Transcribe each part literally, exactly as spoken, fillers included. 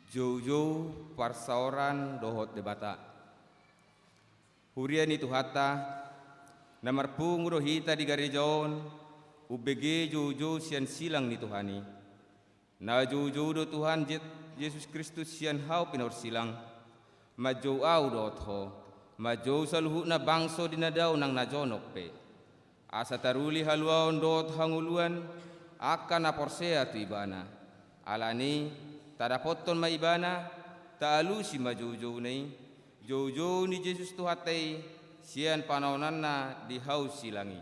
Joujou parsaoran dohot Debata. Huria ni Tuhanta, na marpungu do hita di gareja on, umbege joujou sian silang ni Tuhan i. Na joujou do Tuhan Je-, Jesus Kristus sian hau pinorsilang, manjou ahu dohot ho, manjou saluhutna bangso di na dao nang na jonok pe. Asa taruli haluaon dohot hangoluan angka na porsea tu Ibana. Alani, tadapothon ma Ibana, taalusi ma joujouna i, joujou ni Jesus Tuhanta i, sian panaonanna di hau silang i.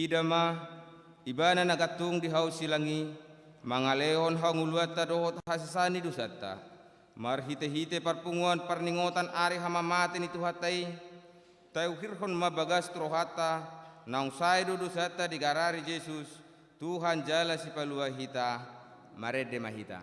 Ida ma, Ibana na gantung di hau silang i, mangalehon hangoluanta dohot hasesaan ni dosanta. Marhitehite parpunguan parningotan ari hamamate ni Tuhanta i, tauhirhon ma bagas tu rohanta, naung sae do dosanta digarari Jesus, Tuhan jala Sipalua hita, marende ma hita.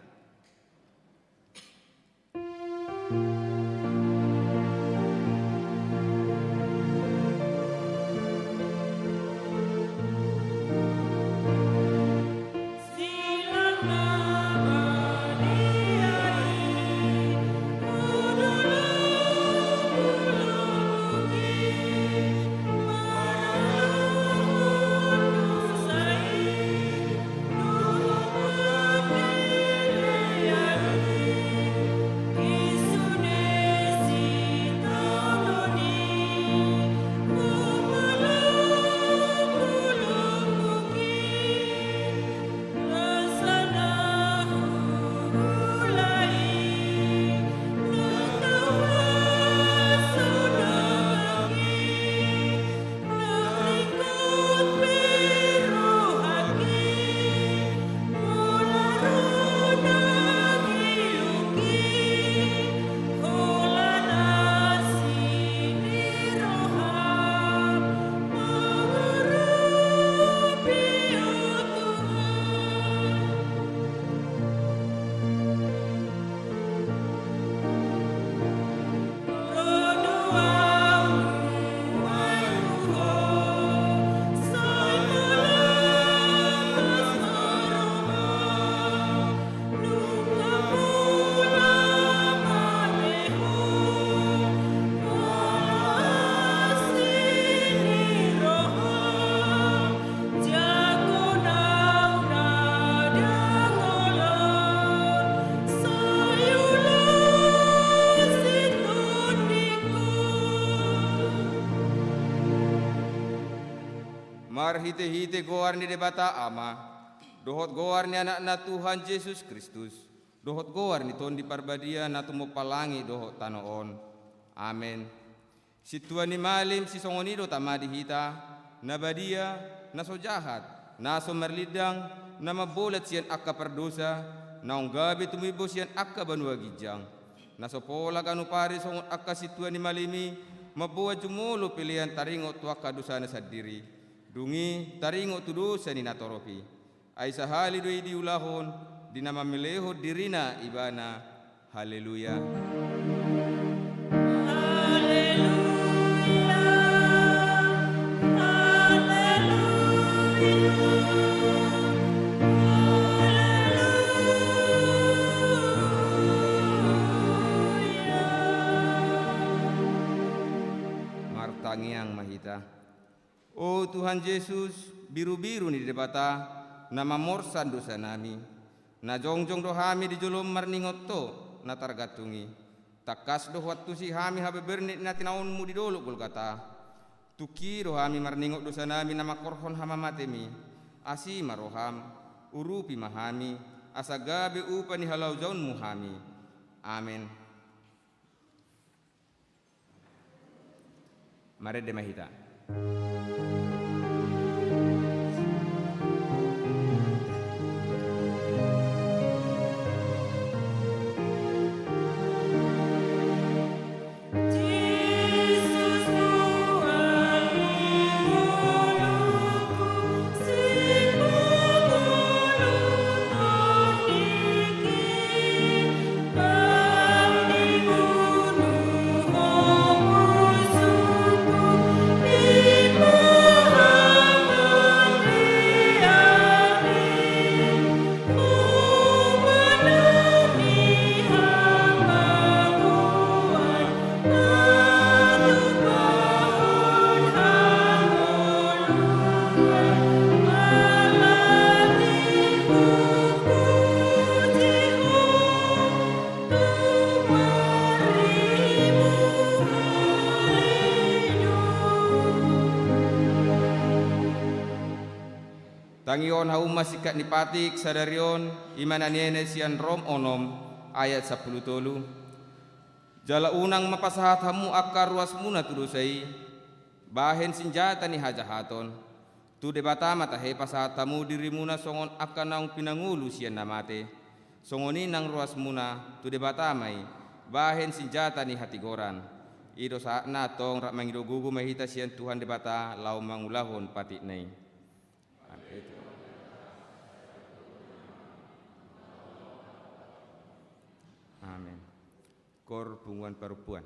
Marhitehite goar ni Debata Ama, dohot goar ni Anakna Tuhan Jesus Kristus, dohot goar ni Tondi Parbadia na tumompa langit dohot tano on. Amen. Sintua ni malim sisongon i do tama di hita, na badia, na so jahat, na so marlindang, na mambolat sian angka pardosa, naung gabe tumimbo sian angka banua ginjang. Na so pola ganup ari songon angka sintua ni malim i, mamboan jumolo pelean taringot tu angka dosana sandiri. Dung i taringot tu dosa ni natorop i. Ai sahali do i diulahon, di na mamelehon dirina Ibana. Haleluya. Haleluya. Haleluya. Martangiang ma hita. O Tuhan Jesus, birubiru ni Debata, na mamorsan dosanami, na jongjong do hami di jolom marningot Ho, na targantung i. Tangkas do huantusi hami habebernit ni hatinaonmu di dolok Golgata. Tungki do hami marningot dosanami na mangkorhon hamamatemi. Asi ma roham, urupi ma hami, asa gabe upa ni halojaonmu hami. Amen. Marende ma hita. Tangihon hamu ma singkat ni patik sadari on, i ma na niae sian Rom onom ayat sampulu tolu. Jala unang ma pasahat hamu angka ruasmuna tu dosa i, bahen sinjata ni hajahaton. Tu Debata ma tahe pasahat hamu dirimuna songon angka naung pinangolu sian na mate. Songon i nang ruasmuna, tu Debata ma i, bahen sinjata ni hatigoran. I do sahatna, antong rap mangido gogo ma hita sian Tuhan Debata laho mangulahon patikna i. Amen. Koor punguan parompuan.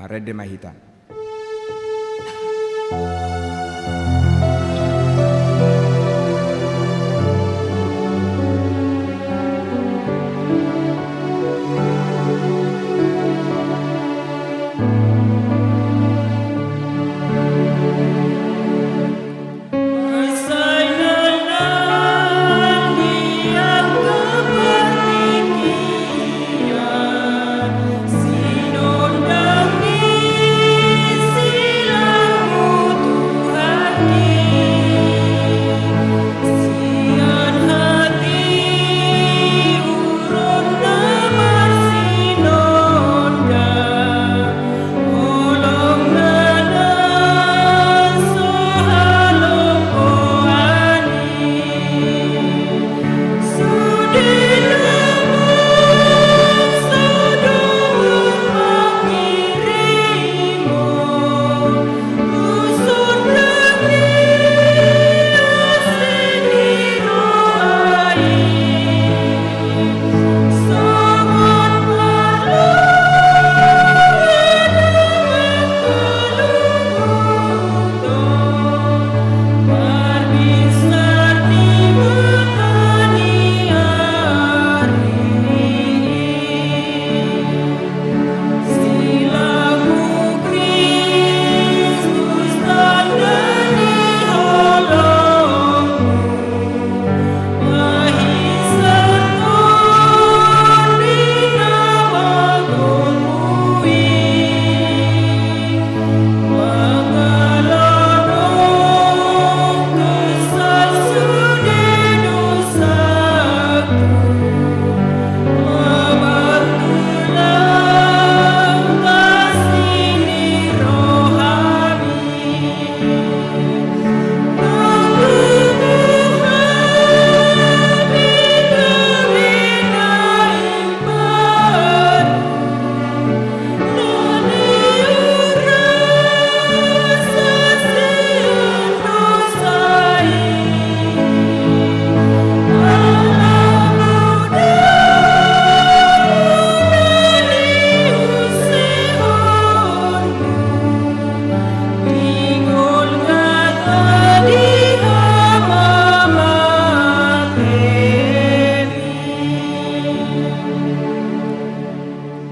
Marende ma hita.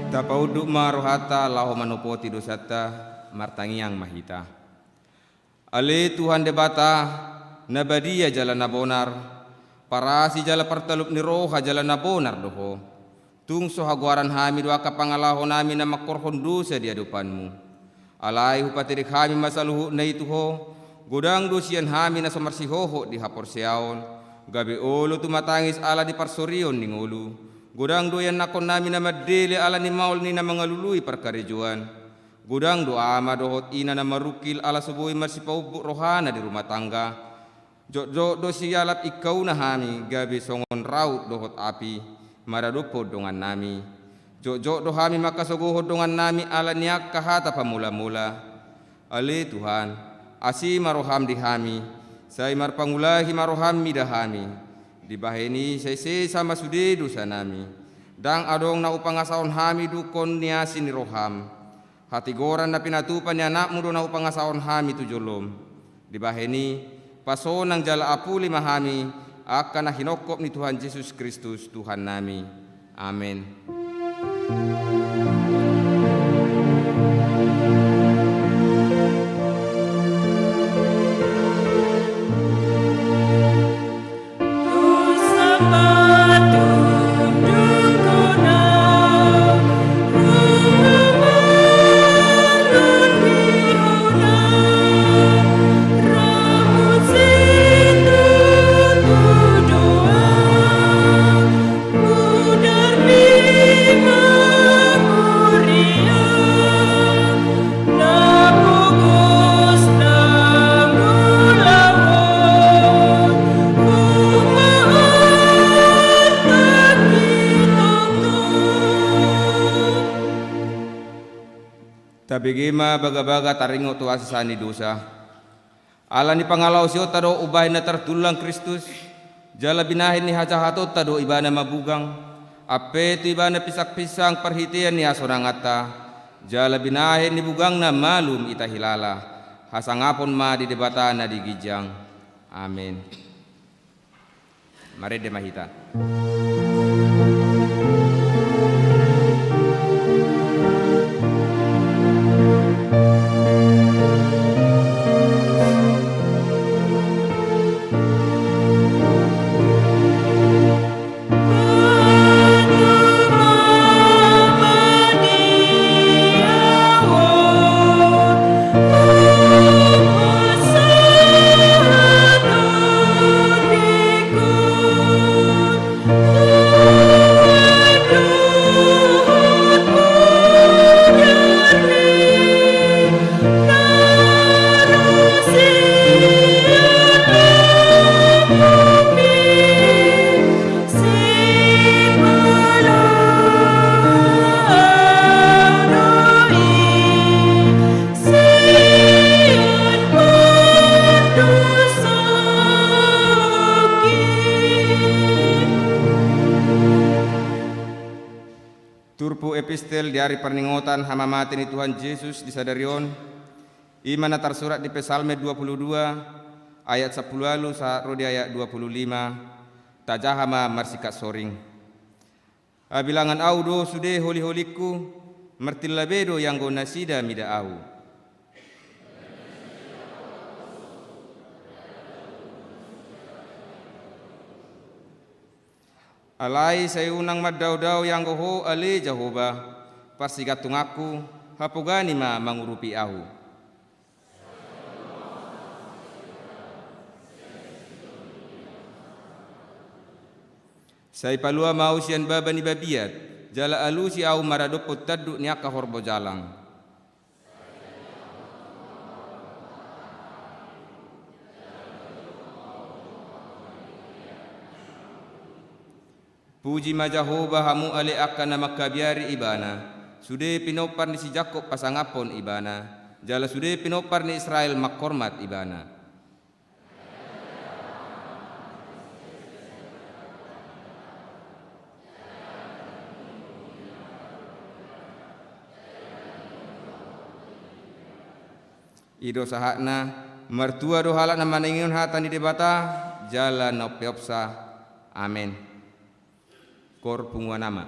Tapaunduk ma rohanta laho manopoti dosanta, martangiang ma hita. Ale Tuhan Debata, na badia jala na bonar, parasi jala partalup ni roha jala na bonar do Ho. Tung so hagoaran hami do angka pangalahonami na mangkorhon dosa di adopanMu. Alai hupatirik hami ma saluhutna i tu Ho, godang do sian hami na so marsihohot di haporseaon, gabe olo tumatangis ala ni parsorion ni ngolu, godang do ianakkonnami na mandele ala ni maol ni na mangalului parkarejoan, godang do ama dohot ina na marungkil ala so boi marsipaumbuk rohana di rumah tangga. Jotjot do sialap ingkauna hami, gabe songon raut dohot api, maradophon dongannami. Jotjot do hami mangkasogohon dongannami ala ni angka hata pamolamola. Ale Tuhan, asi ma roham di hami, sai marpangulahi ma roham mida hami. Dibahen i sai sesa ma sude dosanami. Ndang adong na hupangasahon hami dungkon ni asi ni roham. Hatigoran na pinatupa ni AnakMu do na hupangasahon hami tu jolom. Dibahen i, pasonang jala apuli ma hami, angka na hinongkop ni Tuhan Jesus Kristus, Tuhannami. Amen. Tabege ma bagabaga taringot tu hasesaan ni dosa. Ala ni pangalaosionta do umbahen na tartullang Kristus, jala binahen ni hajahatonta do Ibana mabugang, ampe tu Ibana pisangpisang parhitean ni hasonanganta, Jala binahen ni bugangna malum ita hilala, hasangapon ma di Debata na di ginjang. Amen. Marende ma hita. Turpuk epistel di ari parningotan hamamate ni Tuhan Jesus di sadari on, i ma na tarsurat di Psalmen dua puluh dua, ayat sampulu ualu sahat ro di ayat dua puluh lima. Tajaha ma marsikat soring. Abilangan ahu do sude holiholingku, martilla be do ianggo nasida mida ahu. Alai sai unang mandaodao ianggo Ho ale Jahowa, parsigantunganku, hapogani ma mangurupi ahu. Sai palua ma ahu sian baba ni babiat, jala alusi ahu maradophon tanduk ni angka horbo jalang. Puji ma Jahowa, hamu ale angka na mangkabiari Ibana, sude pinompar ni si Jakkob pasangaphon Ibana, jala sude pinompar ni Israel manghormat Ibana. I do sahatna, martua do halak na manangihon hata ni Debata, jala na umpeopsa. Amen. Koor punguan ama.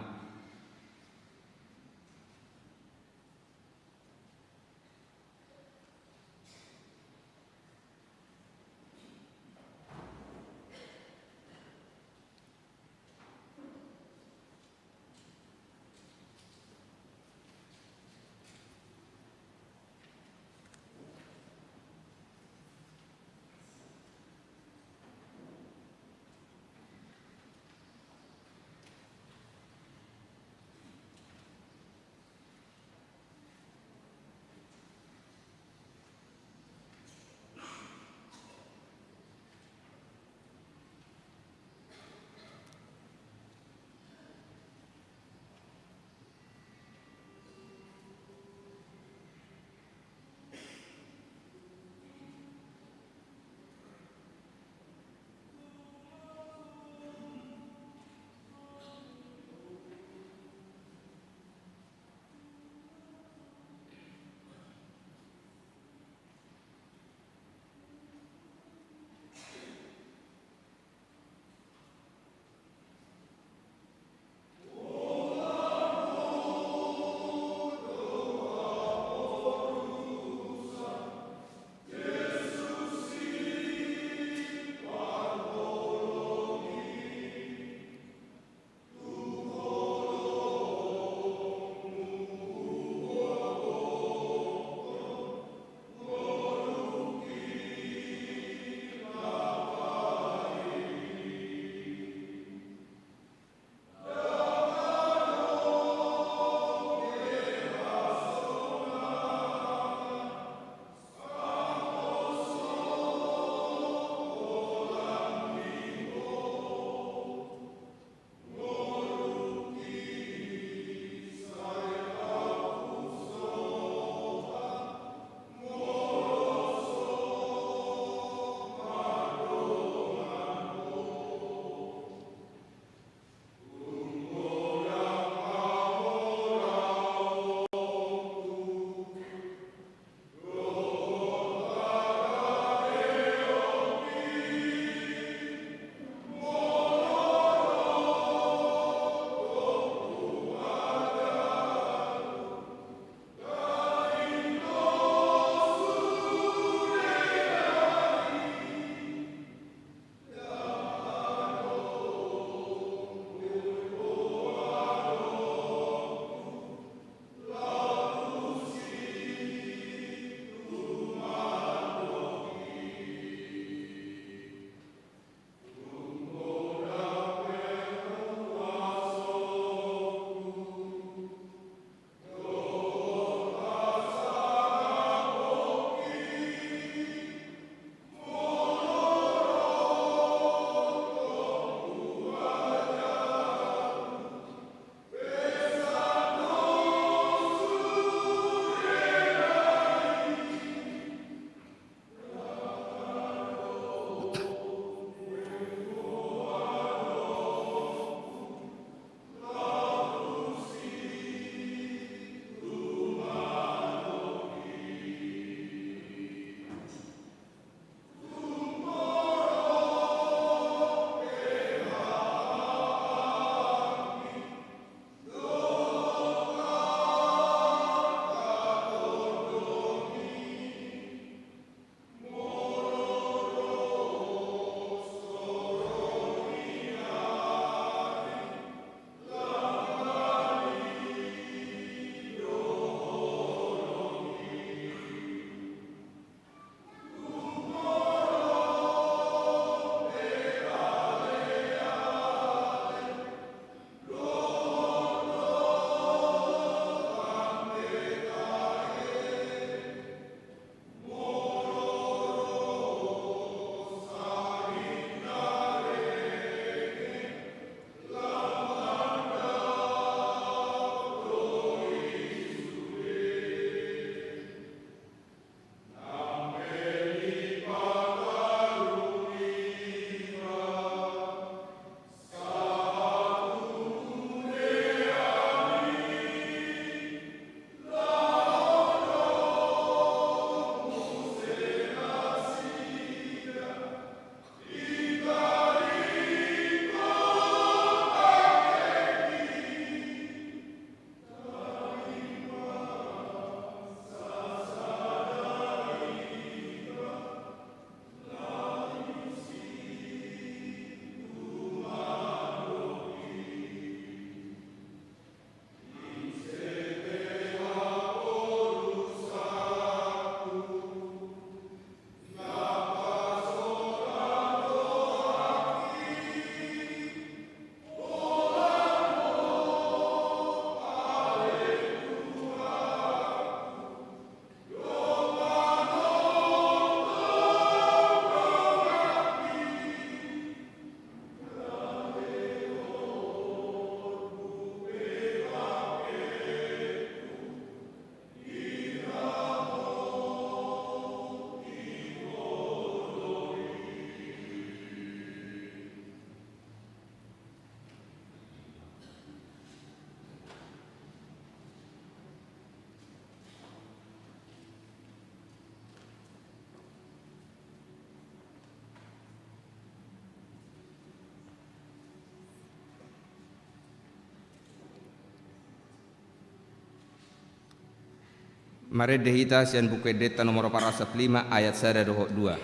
Marende hita sian Buku Endenta nomor opat ratus sampulu lima, ayat sada dohot dua.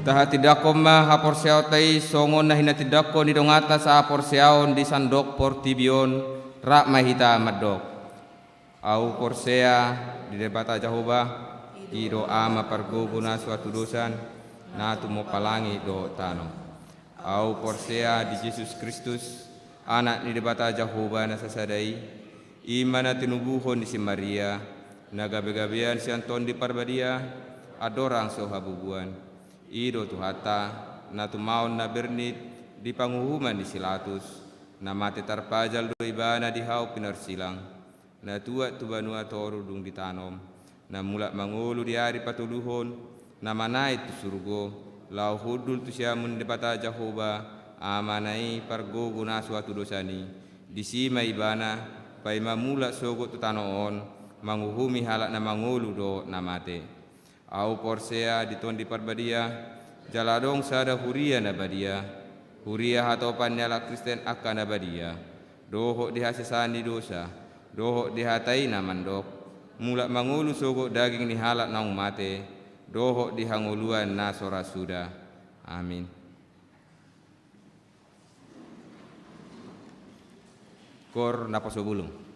Tahatindangkon ma haporseaonta i songon na hinatindangkon ni donganta sahaporseaon di sandok portibi on. Rap ma hita mandok. Ahu porsea di Debata Jahowa, i do Ama pargogo na so hatudosan, na tumompa langit dohot tano. Ahu porsea di Jesus Kristus, Anak ni Debata Jahowa na sasada i, i ma na tinubuhon ni si Maria, na gabegabean sian Tondi Parbadia, andorang so habubuan. I do Tuhanta, na tumaon na bernit di panguhuman ni si Latus, na mate tarpajal do Ibana di hau pinarsilang, na tuat tu banua toru dung ditanom, na mulak mangolu di ari patoluhon, na manaek tu surgo, laho hundul tu siamun ni Debata Jahowa, Amana i pargogo na so hatudosan i. Disi ma Ibana, paima mulak sogot tu tano on, manguhumi halak na mangolu dohot na mate. Ahu porsea di Tondi Parbadia, jala adong sada huria na badia, huria hatopan ni halak Kristen angka na badia, dohot di hasesaan ni dosa, dohot di hata i na mandok, mulak mangolu sogot daging ni halak naung mate, dohot di hangoluan na so ra suda. Amin. Kor naposo bulung.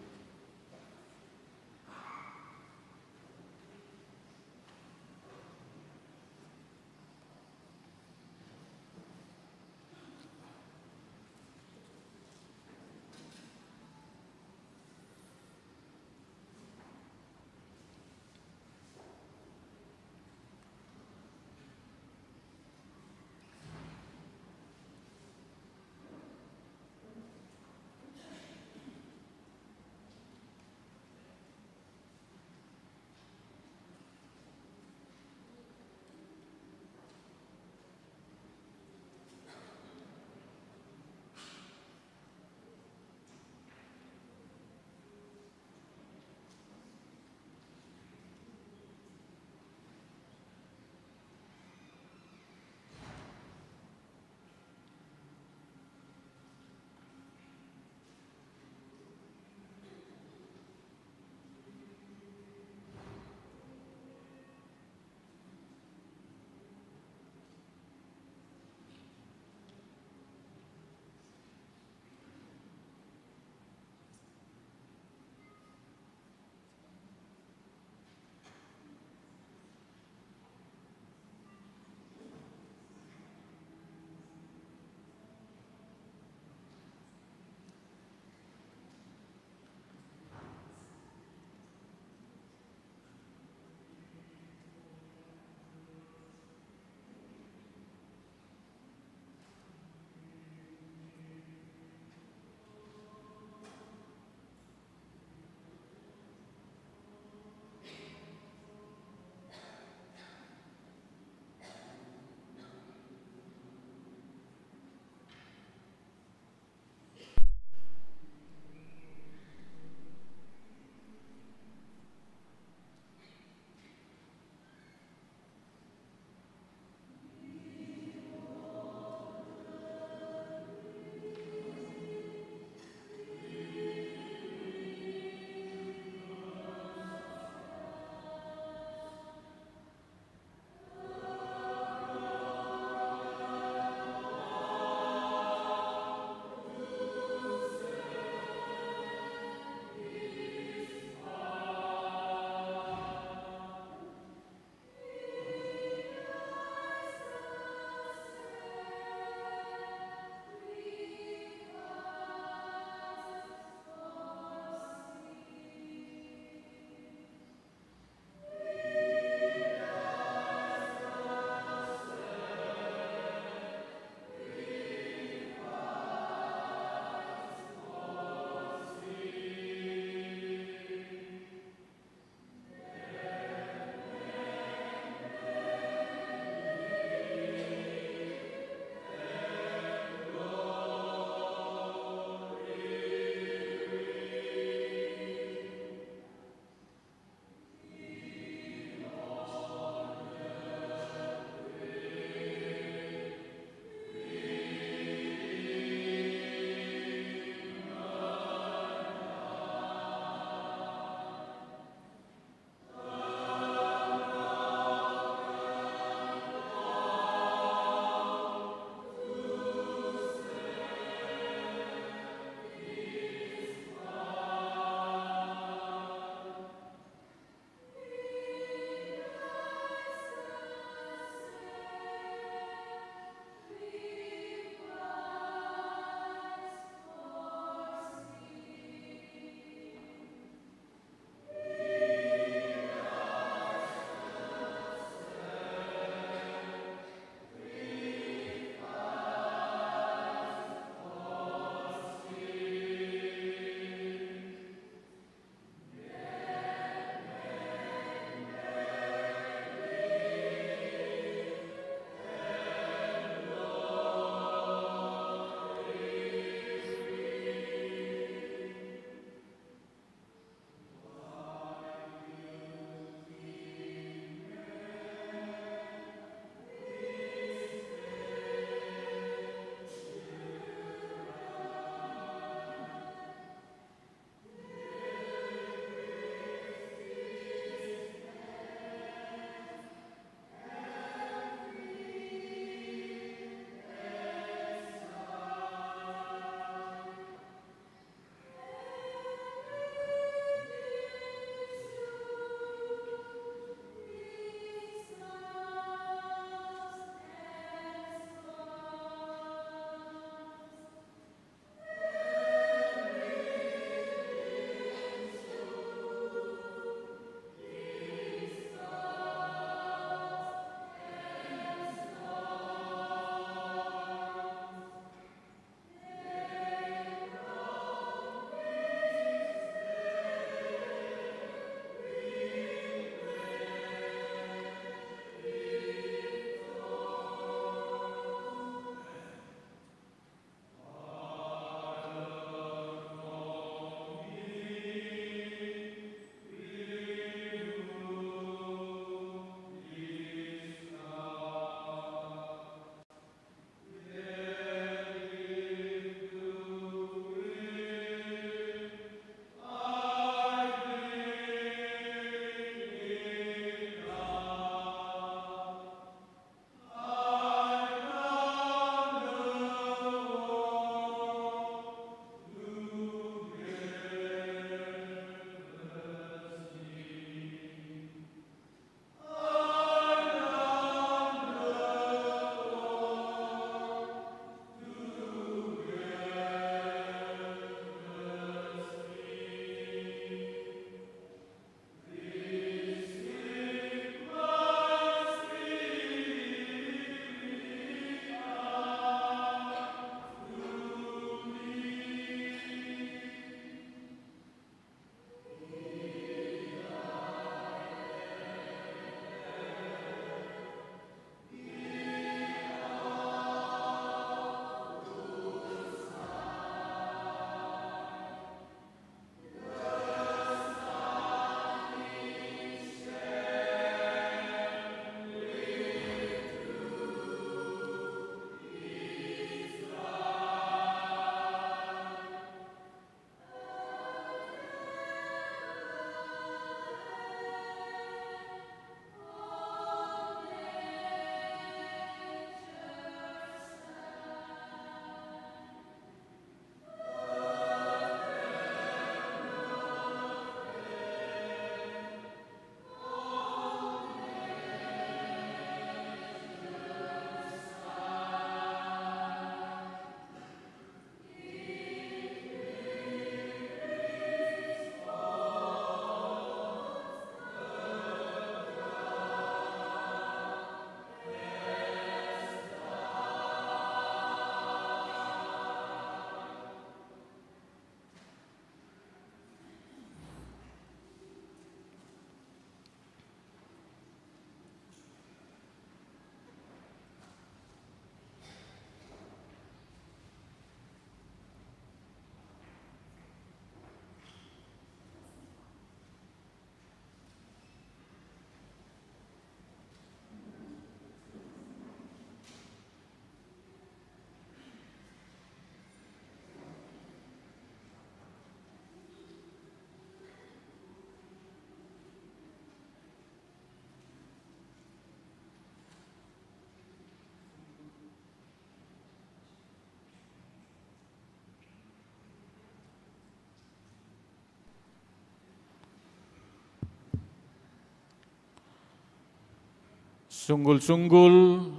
Sunggul-sunggul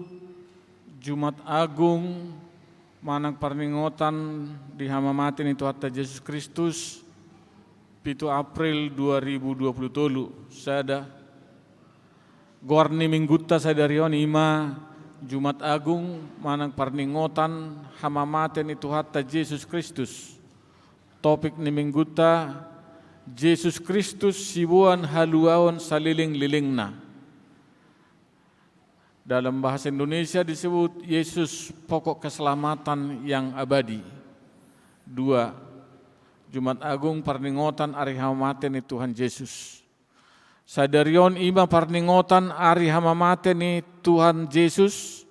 Jumat Agung manang parningotan di hamamate ni Tuhanta Jesus Kristus, pitu April dua ribu dua puluh tolu, sada. Goar ni Minggunta sadari on i ma Jumat Agung manang parningotan hamamate ni Tuhanta Jesus Kristus. Topik ni Minggunta, Jesus Kristus siboan haluaon salelenglelengna. Dalam bahasa Indonesia disebut Yesus pokok keselamatan yang abadi. Dua, Jumat Agung parningotan ari hamamate ni Tuhan Jesus. Sadari on i ma parningotan ari hamamate ni Tuhan Jesus,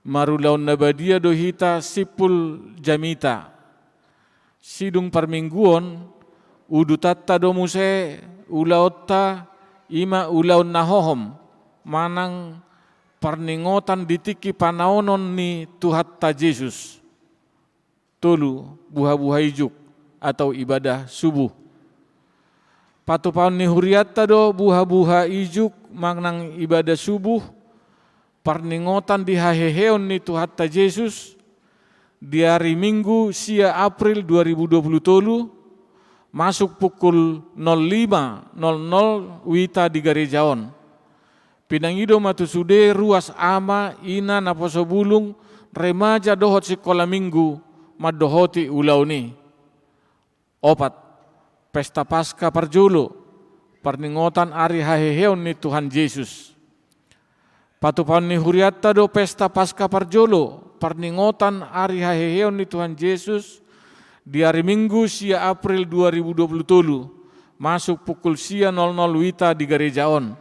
marulaon na badia do hita simpul jamita. Sidung parmingguon, udutanta do muse ulaonta, i ma ulaon na hohom, manang parningotan di tingki panaonon ni Tuhanta Jesus. Tolu, buha-buha ijuk atau ibadah subuh. Patupaon ni hurianta do buha-buha ijuk manang ibadah subuh, parningotan di haheheon ni Tuhanta Jesus, di ari Minggu sia April dua ribu dua puluh tolu, masuk pukul nol lima nol nol uita di gareja on. Pinangido ma tu sude ruas ama, ina, naposo bulung, remaja dohot sikola minggu mandohoti ulaon i. Opat, Pesta Paska parjolo, parningotan ari haheheon ni Tuhan Jesus. Patupaon ni hurianta do Pesta Paska parjolo, parningotan ari haheheon ni Tuhan Jesus, di ari Minggu sia April dua ribu dua puluh tolu, masuk pukul sia nol nol uita di gareja on.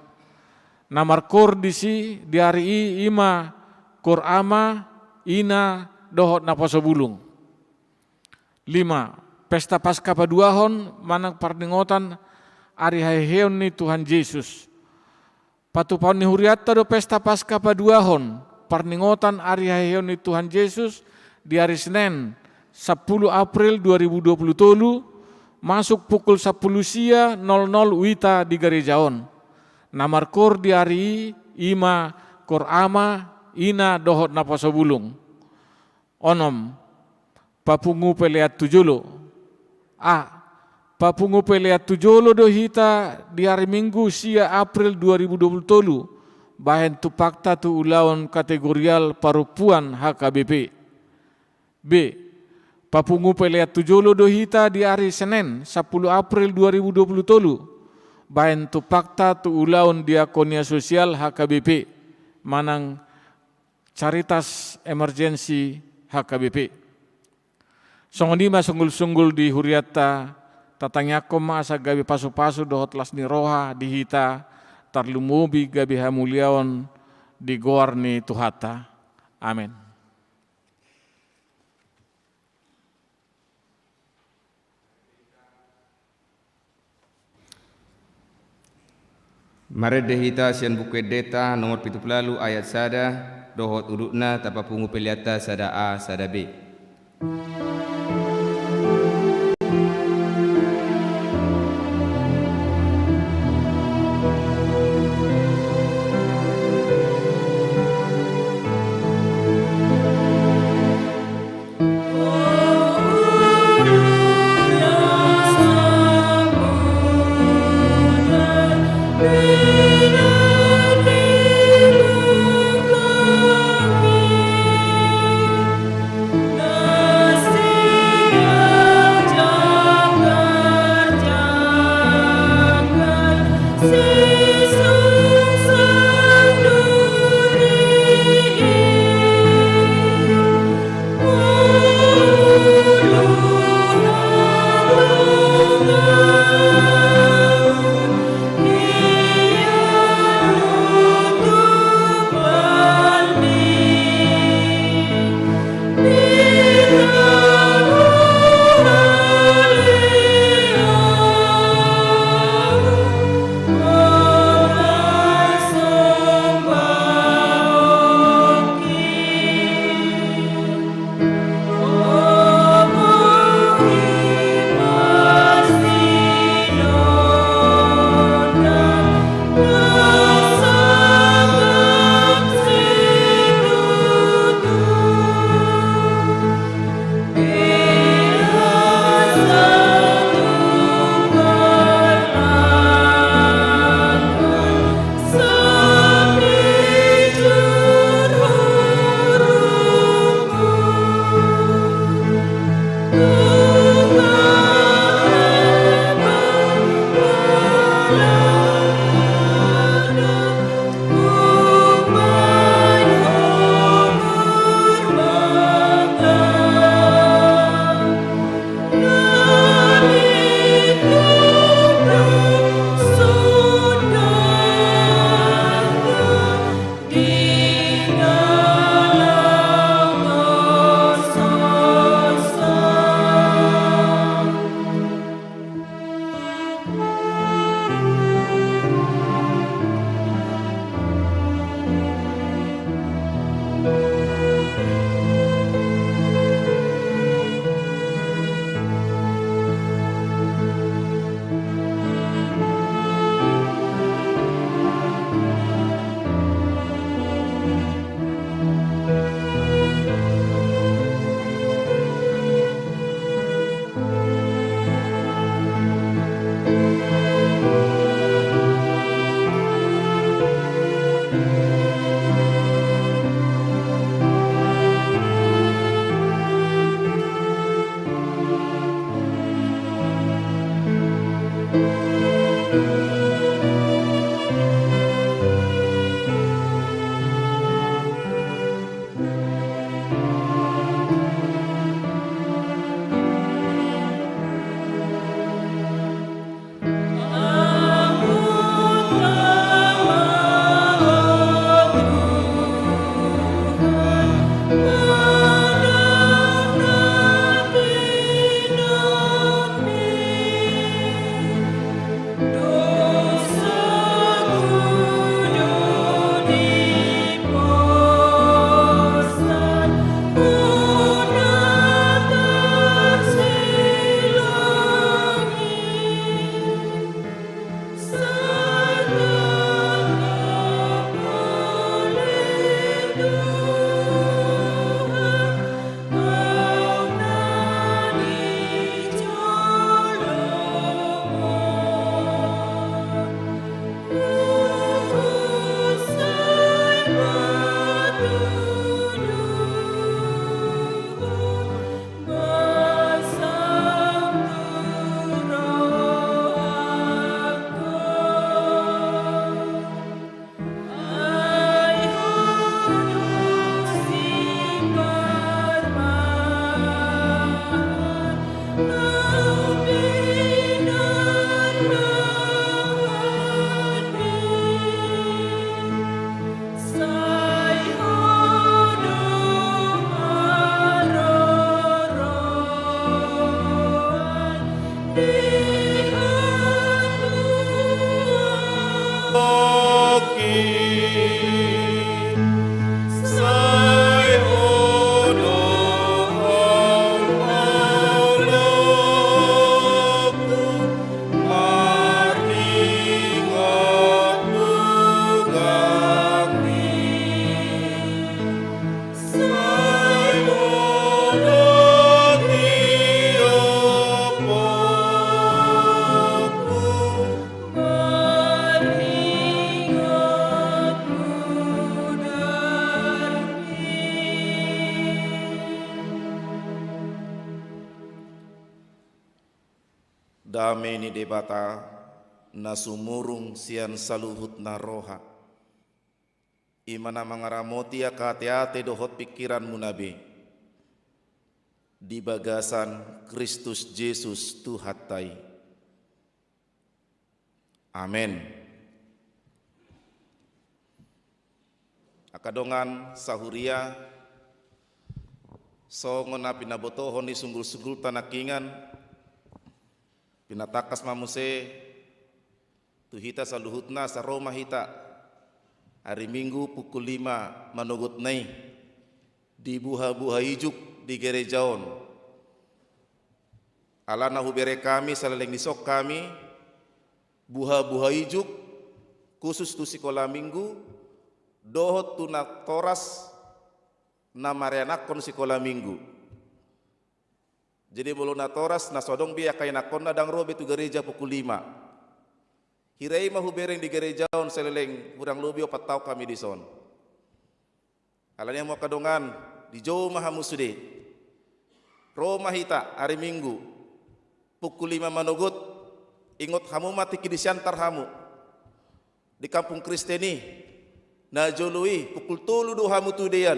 Na markoor disi di ari i i ma koor ama, ina, dohot naposo bulung. Lima, Pesta Paska paduahon manang parningotan ari haheheon ni Tuhan Jesus. Patupaon ni hurianta do Pesta Paska paduahon, parningotan ari haheheon ni Tuhan Jesus, di ari Senen, sampulu April dua ribu dua puluh tolu, masuk pukul sampulu sia nol nol uita di gareja on. Na markoor di ari i i ma koor ama, ina, dohot naposo bulung. Onom, papungu pelean tu jolo. A, papungu pelean tu jolo do hita di ari Minggu sia April dua ribu dua puluh tolu, bahen tumpakta tu ulaon kategorial parompuan H K B P. B, papungu pelean tu jolo do hita di ari Senen, sampulu April dua ribu dua puluh tolu, bahen tumpakta tu ulaon diakonia sosial H K B P, manang Caritas Emergency H K B P. Songon i ma sunggul-sunggul di hurianta, tatangiangkon ma asa gabe pasu-pasu dohot las ni roha di hita, tarlumobi gabe hamuliaon di goar ni Tuhanta. Amen. Marende hita sian Buku Endenta nomor pitu pulu ualu ayat sada, dohot udutna tapapungu peleanta sada A, sada B. Dame ni Debata, na sumurung sian saluhutna roha, i ma na mangaramoti angka ateate dohot pingkiranmuna be, di bagasan Kristus Jesus Tuhanta i. Amen. Angka dongan sahuria, songon na pinabotohon ni sunggul-sunggulta nangkiningan, pinatangkas ma muse tu hita saluhutna asa ro ma hita ari Minggu pukul lima manogotna i di buha-buha ijuk di gereja on. Alana hubereng hami saleleng ni son hami buha-buha ijuk khusus tu sikola Minggu dohot tu natoras na marianakhon sikola Minggu. Jadi molo natoras na so adong be angka ianakhonna ndang ro be tu gereja pukul lima. Hira i ma hubereng di gereja on saleleng hurang lobi opat taon hami dison. Alani i hamu angka dongan, dijou ma hamu sude. Ro ma hita ari Minggu pukul lima manogot. Ingot hamu ma tingki di Siantar hamu, di kampung Kristen i. Na jolo i pukul tolu do hamu tu dean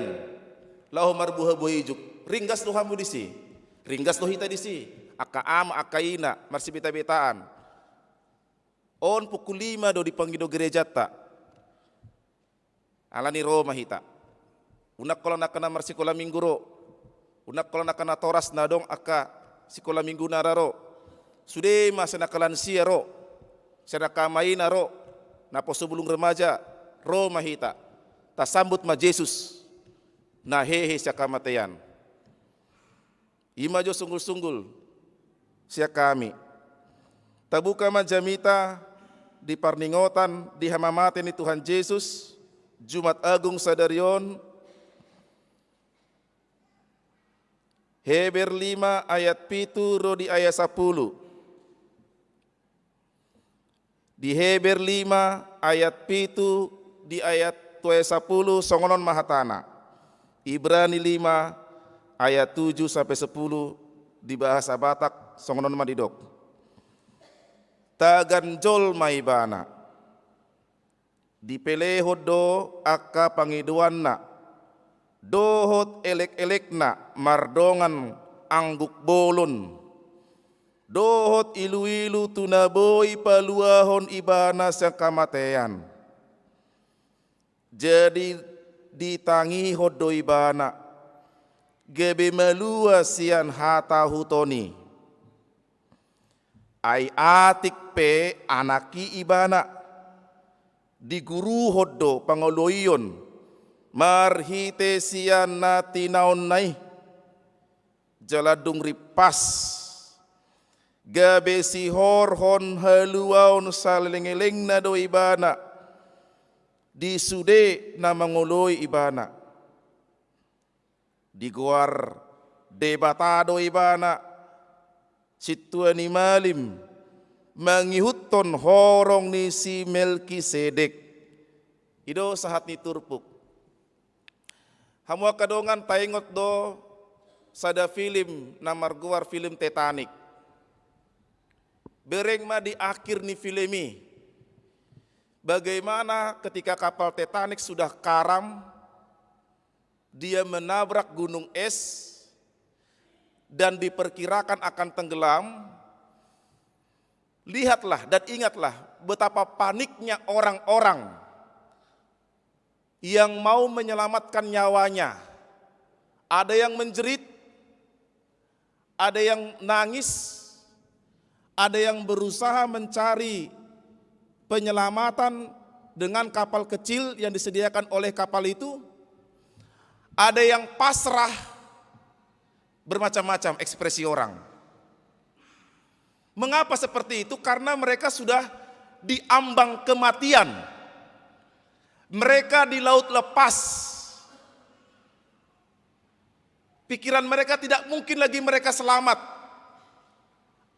laho marbuha-buha ijuk. Ringgas do hamu disi, ringgas do hita disi, angka ama, angka ina, marsibeta-betaan. On pukul lima do dipangido gerejanta. Alani ro ma hita. Unang holan angka na marsikola Minggu ro, unang holan angka natoras na adong angka sikola Minggu na ra ro. Sude ma sian angka lansia ro, sian angka ama ina ro, naposo bulung remaja, ro ma hita. Tasambut ma Jesus na hehe sian hamatean. I ma jo sunggul-sunggul sian hami. Tabuka ma jamita di parningotan di hamamate ni Tuhan Jesus, Jumat Agung sadari on, Heber lima ayat pitu ro di ayat sampulu. Di Heber lima ayat pitu di ayat tu ayat sampulu songon on ma hatana. Ibrani lima ayat tujuh sampe sampulu di bahasa Batak songon on ma didok. Tagan jolma ibana. Dipelehon do angka pangidoanna dohot elek-elekna mardongan angguk bolon, dohot ilu-ilu tu na boi paluahon ibana sian hamatean. Jadi ditangihon do ibana, gabe malua sian hatahuton i. Ai atik pe anak i ibana, diguruhon do pangoloion marhite sian na tinaonna i. Jala dung rimpas, gabe sihorhon haluaon saleleng-lelengna do ibana di sude na mangoloi ibana. Digoar Debata do ibana, sintua ni malim, mangihuthon horong ni si Melkisedek. I do sahat ni turpuk. Hamu angka dongan, taingot do sada film na margoar film Titanic. Bereng ma di akhir ni film i, bagaimana ketika kapal Titanic sudah karam, dia menabrak gunung es dan diperkirakan akan tenggelam. Lihatlah dan ingatlah betapa paniknya orang-orang yang mau menyelamatkan nyawanya. Ada yang menjerit, ada yang nangis, ada yang berusaha mencari penyelamatan dengan kapal kecil yang disediakan oleh kapal itu, ada yang pasrah, bermacam-macam ekspresi orang. Mengapa seperti itu? Karena mereka sudah di ambang kematian. Mereka di laut lepas. Pikiran mereka tidak mungkin lagi mereka selamat.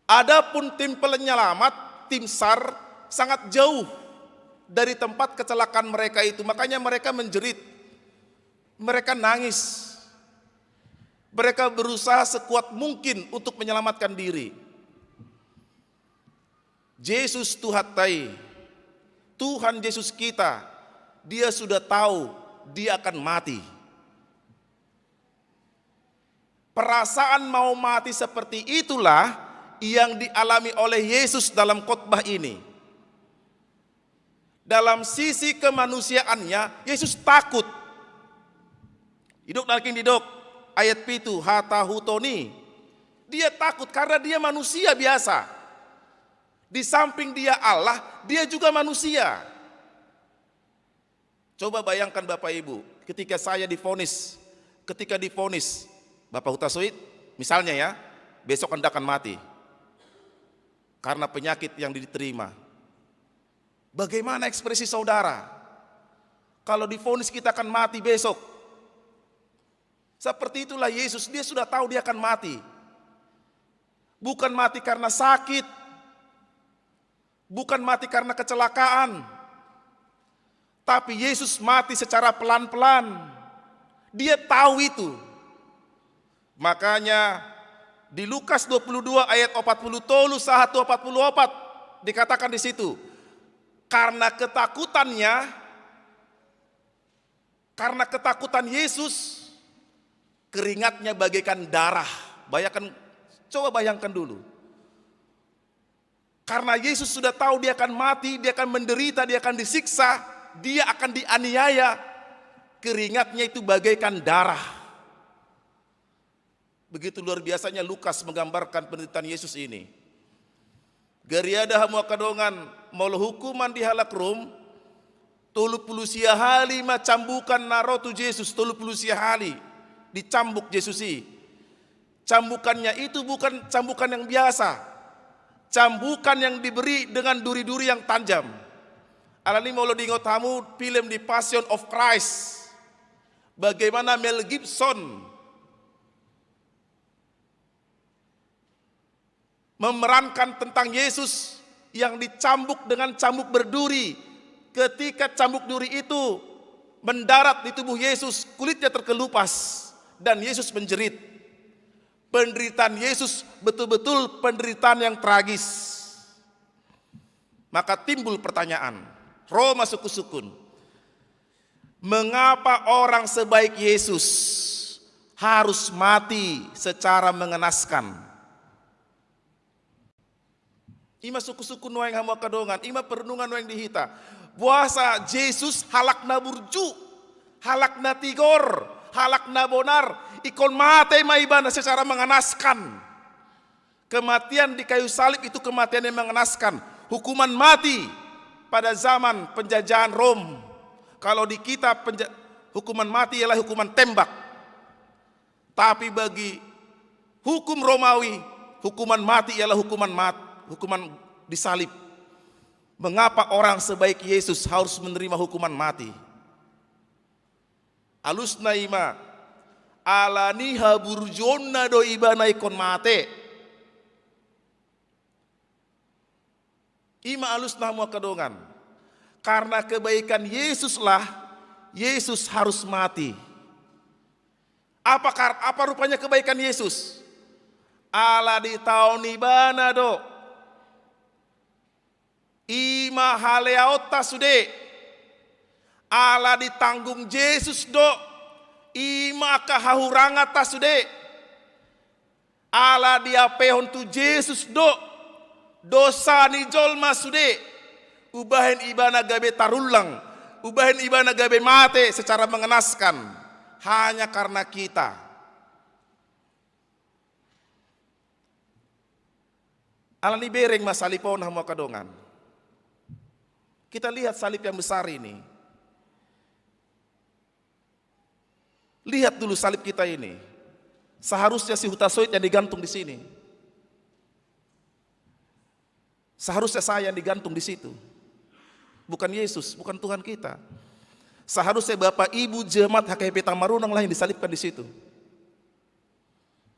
Adapun tim penyelamat, tim SAR, sangat jauh dari tempat kecelakaan mereka itu. Makanya mereka menjerit. Mereka nangis. Mereka berusaha sekuat mungkin untuk menyelamatkan diri. Jesus Tuhanta i, Tuhan Yesus kita, dia sudah tahu dia akan mati. Perasaan mau mati seperti itulah yang dialami oleh Yesus dalam khotbah ini. Dalam sisi kemanusiaannya, Yesus takut. Didok nangkin didok, ayat pitu, hatahuton i. Dia takut karena dia manusia biasa. Di samping dia Allah, dia juga manusia. Coba bayangkan Bapak Ibu, ketika saya divonis, ketika divonis, Bapak Hutasoit, misalnya ya, besok Anda akan mati karena penyakit yang diterima. Bagaimana ekspresi saudara kalau divonis kita akan mati besok? Seperti itulah Yesus, dia sudah tahu dia akan mati. Bukan mati karena sakit, bukan mati karena kecelakaan, tapi Yesus mati secara pelan-pelan. Dia tahu itu. Makanya di Lukas dua puluh dua ayat empat puluh tolu sahat tu empat puluh empat dikatakan di situ, karena ketakutannya, karena ketakutan Yesus, keringatnya bagaikan darah. Bayangkan, coba bayangkan dulu. Karena Yesus sudah tahu dia akan mati, dia akan menderita, dia akan disiksa, dia akan dianiaya. Keringatnya itu bagaikan darah. Begitu luar biasanya Lukas menggambarkan penderitaan Yesus ini. Gariada hamu angka dongan, molo hukuman di halak Rom, tolu pulu sia hali ma cambukan na ro tu Jesus, tolu pulu sia hali dicambuk Jesus i. Cambukannya itu bukan cambukan yang biasa. Cambukan yang diberi dengan duri-duri yang tajam. Alani molo diingot hamu film di Passion of Christ, bagaimana Mel Gibson memerankan tentang Yesus yang dicambuk dengan cambuk berduri. Ketika cambuk duri itu mendarat di tubuh Yesus, kulitnya terkelupas dan Yesus menjerit. Penderitaan Yesus betul-betul penderitaan yang tragis. Maka timbul pertanyaan, ro ma sungkun-sungkun. Mengapa orang sebaik Yesus harus mati secara mengenaskan? Ima sungkun-sungkun nuaeng hamu angka dongan, ima perenungan nuaeng di hita. Boasa Jesus halak na burju, halak na tigor, halak na bonar, ingkon mate ma ibana secara mengenaskan. Kematian di kayu salib itu kematian yang mengenaskan. Hukuman mati pada zaman penjajahan Rom. Kalau di kita penja-, hukuman mati ialah hukuman tembak. Tapi bagi hukum Romawi, hukuman mati ialah hukuman mat-, hukuman disalib. Mengapa orang sebaik Yesus harus menerima hukuman mati? Alusna ima, alani haburjuonna do ibana ingkon mate. Ima alusna hamu angka dongan. Karena kebaikan Yesuslah, Yesus harus mati. Apa kar-, apa rupanya kebaikan Yesus? Ala ditaon ibana do. Ima haleaonta sude. Ala ditanggung Jesus do. Ima angka hahuranganta sude. Ala diampehon tu Jesus do dosa ni jolma sude. Umbahen ibana gabe tarullang. Umbahen ibana gabe mate secara mengenaskan. Hanya karena kita. Alani bereng ma salib on hamu angka dongan. Kita lihat salib yang besar ini. Lihat dulu salib kita ini. Seharusnya si Hutasoit yang digantung di sini. Seharusnya saya yang digantung di situ. Bukan Yesus, bukan Tuhan kita. Seharusnya Bapak Ibu jemaat H K P Tamarunang lah yang disalibkan di situ.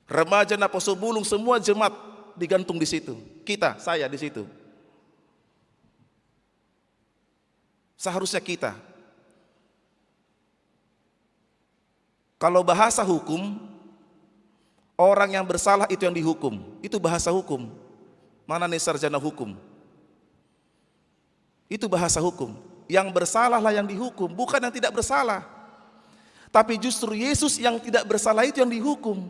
Remaja Naposo Bulung, semua jemaat digantung di situ. Kita, saya di situ. Seharusnya kita. Kalau bahasa hukum, orang yang bersalah itu yang dihukum. Itu bahasa hukum. Mana nih sarjana hukum? Itu bahasa hukum. Yang bersalahlah yang dihukum, bukan yang tidak bersalah. Tapi justru Yesus yang tidak bersalah itu yang dihukum.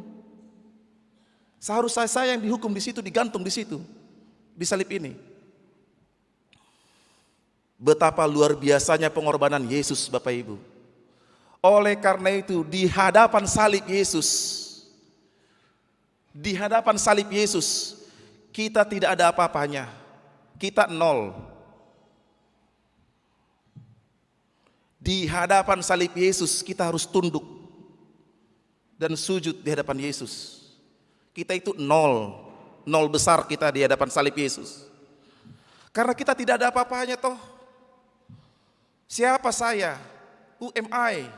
Seharusnya saya yang dihukum di situ, digantung di situ, di salib ini. Betapa luar biasanya pengorbanan Yesus, Bapak Ibu. Oleh karena itu, di hadapan salib Yesus, di hadapan salib Yesus, kita tidak ada apa-apanya. Kita nol. Di hadapan salib Yesus, kita harus tunduk dan sujud di hadapan Yesus. Kita itu nol, nol besar kita di hadapan salib Yesus. Karena kita tidak ada apa-apanya, toh. Siapa saya? Who am I?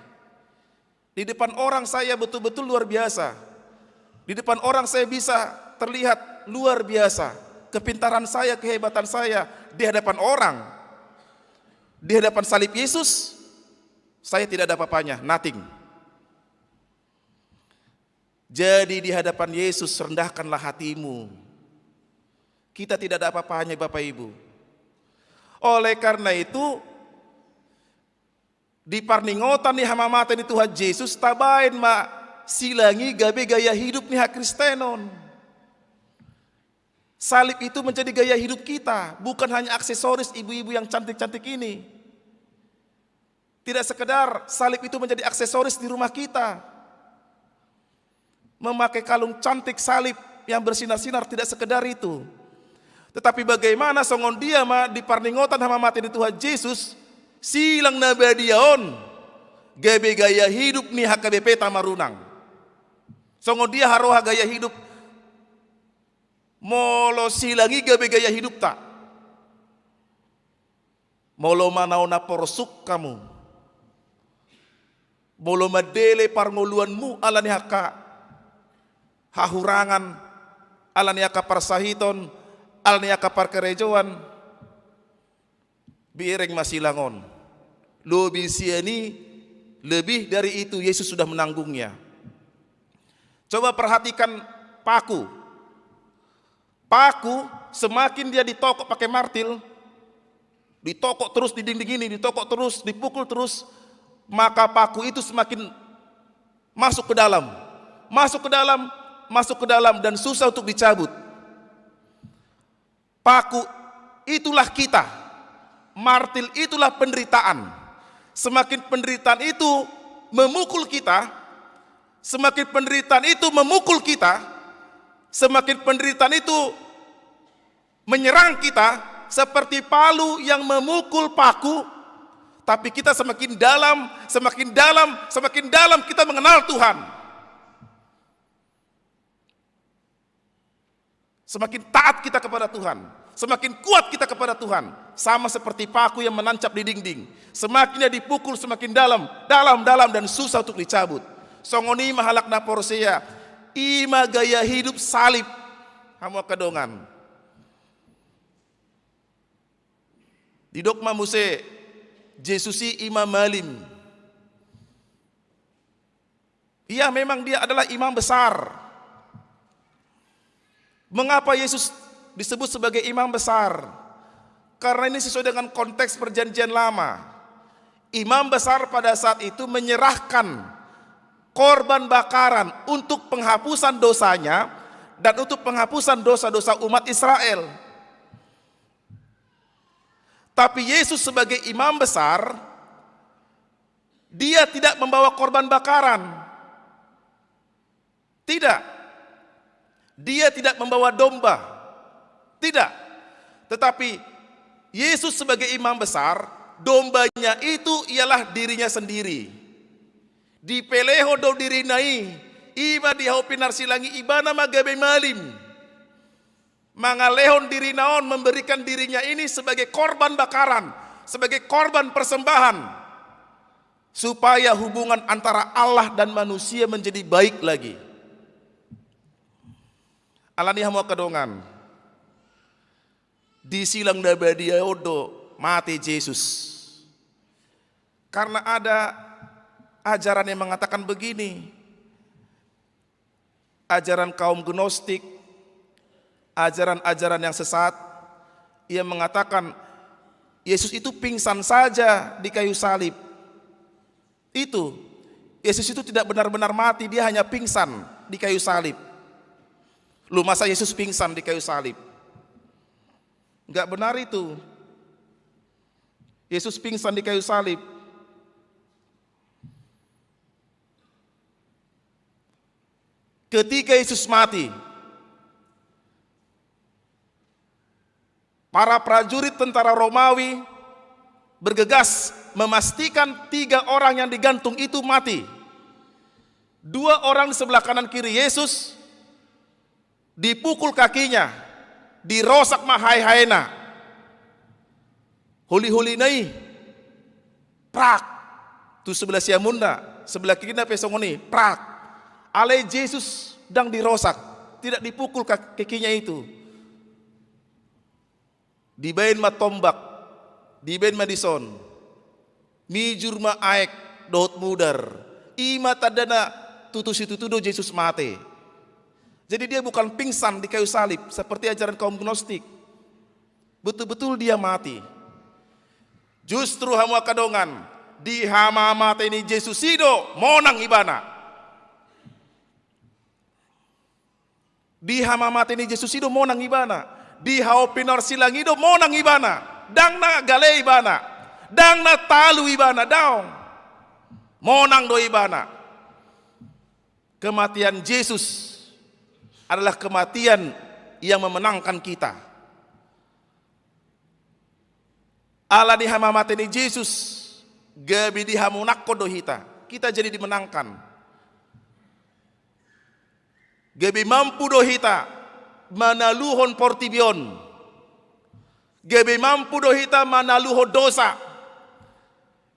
Di depan orang saya betul-betul luar biasa. Di depan orang saya bisa terlihat luar biasa. Kepintaran saya, kehebatan saya di hadapan orang. Di hadapan salib Yesus, saya tidak ada apa-apanya, nothing. Jadi di hadapan Yesus rendahkanlah hatimu. Kita tidak ada apa-apanya, Bapak Ibu. Oleh karena itu, di parningotan ni hamamate ni Tuhan Jesus, tabaen ma silang i gabe gaya hidup ni hakristenon. Salib itu menjadi gaya hidup kita, bukan hanya aksesoris ibu-ibu yang cantik-cantik ini. Tidak sekedar salib itu menjadi aksesoris di rumah kita. Memakai kalung cantik salib yang bersinar-sinar, tidak sekedar itu. Tetapi bagaimana songon dia ma di parningotan hamamate ni Tuhan Jesus, silang na badia on gabe gaya hidup ni H K B P ta marunang. Songon dia haroha gaya hidup, molo silang i gabe gaya hidupta. Molo manaon na porsuk hamu, molo mandele parngoluanmu ala ni angka hahurangan, ala ni angka parsahiton, ala ni angka parkarejoan, bereng ma silang on. Lobi sian i, lebih dari itu, Yesus sudah menanggungnya. Coba perhatikan paku. Paku, semakin dia ditokok pakai martil, ditokok terus di dinding ini, ditokok terus, dipukul terus, maka paku itu semakin masuk ke dalam, masuk ke dalam, masuk ke dalam, dan susah untuk dicabut. Paku itulah kita, martil itulah penderitaan. Semakin penderitaan itu memukul kita, semakin penderitaan itu memukul kita, semakin penderitaan itu menyerang kita seperti palu yang memukul paku, tapi kita semakin dalam, semakin dalam, semakin dalam kita mengenal Tuhan. Semakin taat kita kepada Tuhan, semakin kuat kita kepada Tuhan. Sama seperti paku yang menancap di dinding. Semakin dia dipukul, semakin dalam, dalam, dalam, dan susah untuk dicabut. Songon i ma halak na porsea, i ma gaya hidup salib. Hamu angka dongan. Didok ma muse, Jesus i imam alim. Iya, memang dia adalah imam besar. Mengapa Yesus disebut sebagai imam besar? Karena ini sesuai dengan konteks Perjanjian Lama. Imam besar pada saat itu menyerahkan korban bakaran untuk penghapusan dosanya dan untuk penghapusan dosa-dosa umat Israel. Tapi Yesus sebagai imam besar, dia tidak membawa korban bakaran. Tidak. Dia tidak membawa domba. Tidak. Tetapi Yesus sebagai imam besar, dombanya itu ialah dirinya sendiri. Dipelehon do dirina i, i ma di hau pinarsilang i, ibana ma gabe malim. Mangalehon dirina on, memberikan dirinya ini sebagai korban bakaran, sebagai korban persembahan, supaya hubungan antara Allah dan manusia menjadi baik lagi. Alani i hamu angka dongan, di silang na badia on do mate Jesus. Karena ada ajaran yang mengatakan begini, ajaran kaum Gnostik, ajaran-ajaran yang sesat, yang mengatakan Yesus itu pingsan saja di kayu salib. Itu, Yesus itu tidak benar-benar mati, dia hanya pingsan di kayu salib. Loh, masa Yesus pingsan di kayu salib? Nggak benar itu. Yesus pingsan di kayu salib. Ketika Yesus mati, para prajurit tentara Romawi bergegas memastikan tiga orang yang digantung itu mati. Dua orang di sebelah kanan kiri Yesus, dipukul kakinya, dirosak ma haehaena. Holiholina i, prak. Tu sebelah siamunna, sebelah kirina pe songon i, prak. Alai Jesus ndang dirosak, tidak dipukul kak-, kakinya itu. Dibaen ma tombak, dibaen ma dison. Mijur ma aek dohot mudar. I ma tandana, tutu situtu do Jesus mate. Jadi dia bukan pingsan di kayu salib seperti ajaran kaum Gnostik. Betul-betul dia mati. Justru hamu angka dongan, di hamamate ni Jesus i do monang ibana. Di hamamate ni Jesus i do monang ibana. Di hau pinarsilang i do monang ibana. Ndang na gale ibana. Ndang na talu ibana, daong. Monang do ibana. Kematian Jesus adalah kematian yang memenangkan kita. Ala ni hamamate ni Jesus, gabe dihamonangkon do hita. Kita jadi dimenangkan. Gabe mampu do hita manaluhon portibi on. Gabe mampu do hita manaluhon dosa.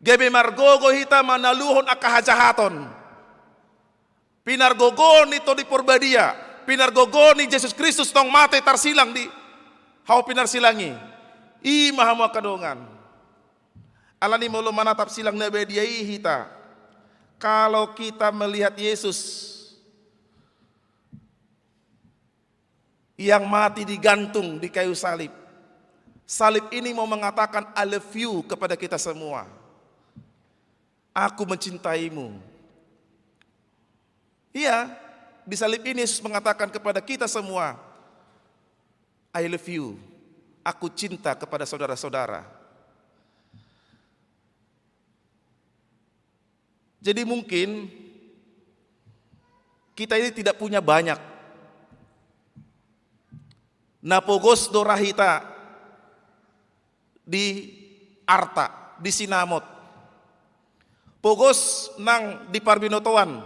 Gabe margogo hita manaluhon angka hajahaton. Pinargogo ni Tondi Porbadia, pinargogo ni Jesus Kristus tong mate tarsilang di hau pinarsilang i. I ma hamu angka dongan. Ala ni molo manatap silang na badia i hita. Kalau kita melihat Yesus yang mati digantung di kayu salib. Salib ini mau mengatakan "I love you" kepada kita semua. Aku mencintaimu. Iya, di salib ini Yesus mengatakan kepada kita semua, "I love you." Aku cinta kepada saudara-saudara. Jadi mungkin kita ini tidak punya banyak. Na pogos do ra hita di arta, di sinamot. Pogos nang di parbinotoan.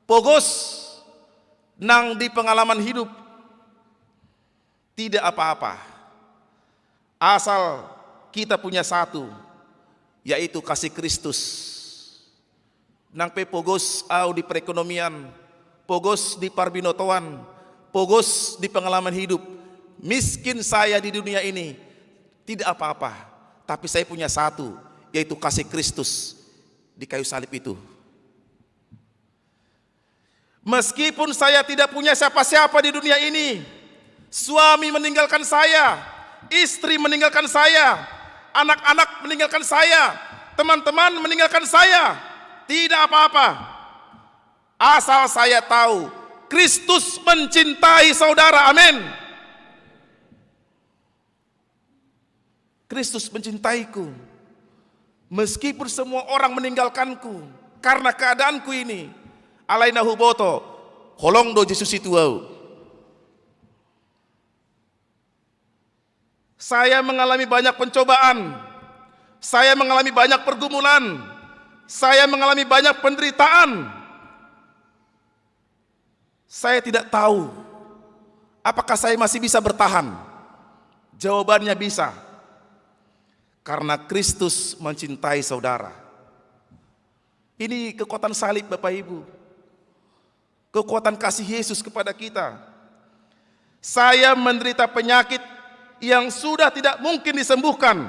Pogos nang di pengalaman hidup. Tidak apa-apa. Asal kita punya satu, yaitu kasih Kristus. Nang pe pogos au di perekonomian, pogos di parbinotoan, pogos di pengalaman hidup, miskin saya di dunia ini, tidak apa-apa. Tapi saya punya satu, yaitu kasih Kristus di kayu salib itu. Meskipun saya tidak punya siapa-siapa di dunia ini, suami meninggalkan saya, istri meninggalkan saya, anak-anak meninggalkan saya, teman-teman meninggalkan saya, tidak apa-apa. Asal saya tahu, Kristus mencintai saudara. Amin. Kristus mencintaiku. Meskipun semua orang meninggalkanku karena keadaanku ini, alai na huboto, holong do Jesus i tu ahu. Saya mengalami banyak pencobaan. Saya mengalami banyak pergumulan. Saya mengalami banyak penderitaan. Saya tidak tahu apakah saya masih bisa bertahan. Jawabannya bisa. Karena Kristus mencintai saudara. Ini kekuatan salib, Bapak Ibu. Kekuatan kasih Yesus kepada kita. Saya menderita penyakit yang sudah tidak mungkin disembuhkan.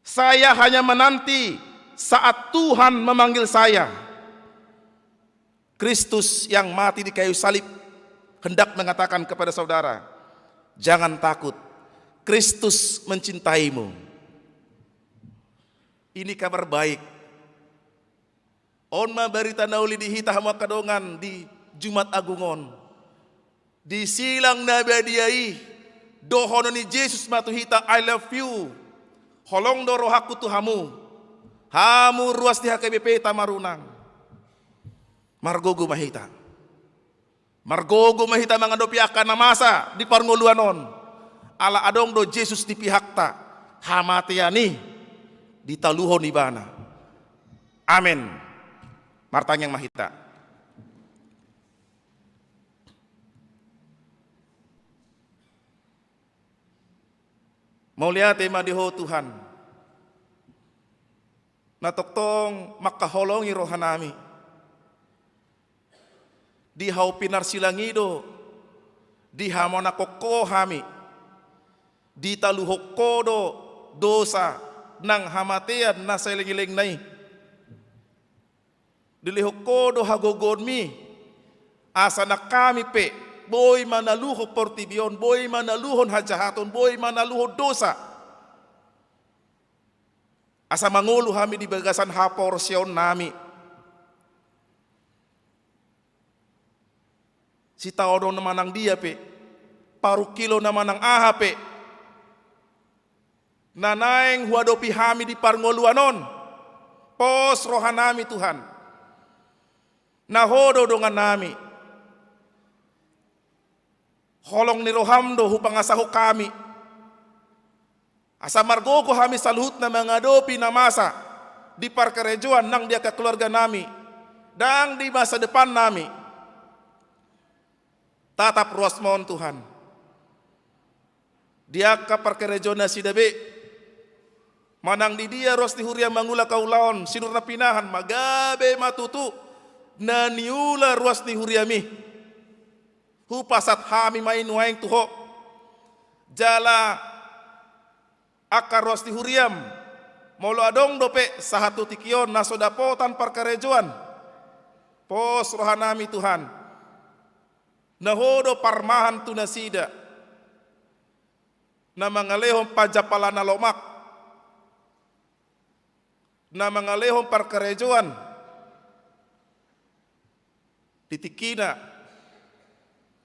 Saya hanya menanti saat Tuhan memanggil saya. Kristus yang mati di kayu salib hendak mengatakan kepada saudara, "Jangan takut, Kristus mencintaimu. Ini kabar baik. On ma barita na uli di hita hamu angka dongan di Jumat Agung on. Di silang na badia i, dohonon ni Jesus ma tu hita, "I love you." Holong do rohangku tu hamu. Hamu ruas ni H K B P Tamarunang. Margogo ma hita. Margogo ma hita mangadopi angka na masa di parngoluan on. Ala adong do Jesus di pihakta, hamatean i ditaluhon ibana. Amen. Martangiang ma hita. Mauliate ma di Ho Tuhan, na tongtong mangkaholongi rohanami. Di hau pinarsilang i do dihamonanghon Ho hami, ditaluhon Ho do dosa nang hamatean na saleleng-lengna i. Dilehon Ho do hagogoonmi, asa nang hami pe boi manaluhon portibi on, boi manaluhon hajahaton, boi manaluhon dosa. Asa mangolu hami di bagasan haporseaonnami. Sitaonon na manang dia pe, parungkilon na manang aha pe, na naeng huadopi hami di parngoluan on, pos rohanami, Tuhan. Na Ho do dongannami. Holong ni roham do hupangasahon hami, asa margogo hami saluhutna mangadopi na masa di parkarejoan nang di angka keluarganami, nang di masa depannami. Tatap ruas ma on, Tuhan, di angka parkarejoan nasida be. Manang di dia ruas ni huriam mangula angka ulaon, sinur na pinahan ma, gabe ma tutu na niula ruas ni huriami. Hupasahat hami ma i nuaeng tu Ho. Jala angka ruas ni huriam, molo adong dope sahat tu tingki on na so dapotan parkarejoan, pos rohanami, Tuhan, na Ho do parmahan tu nasida, na mangalehon panjampalan na lomak, na mangalehon parkarejoan di tingkina,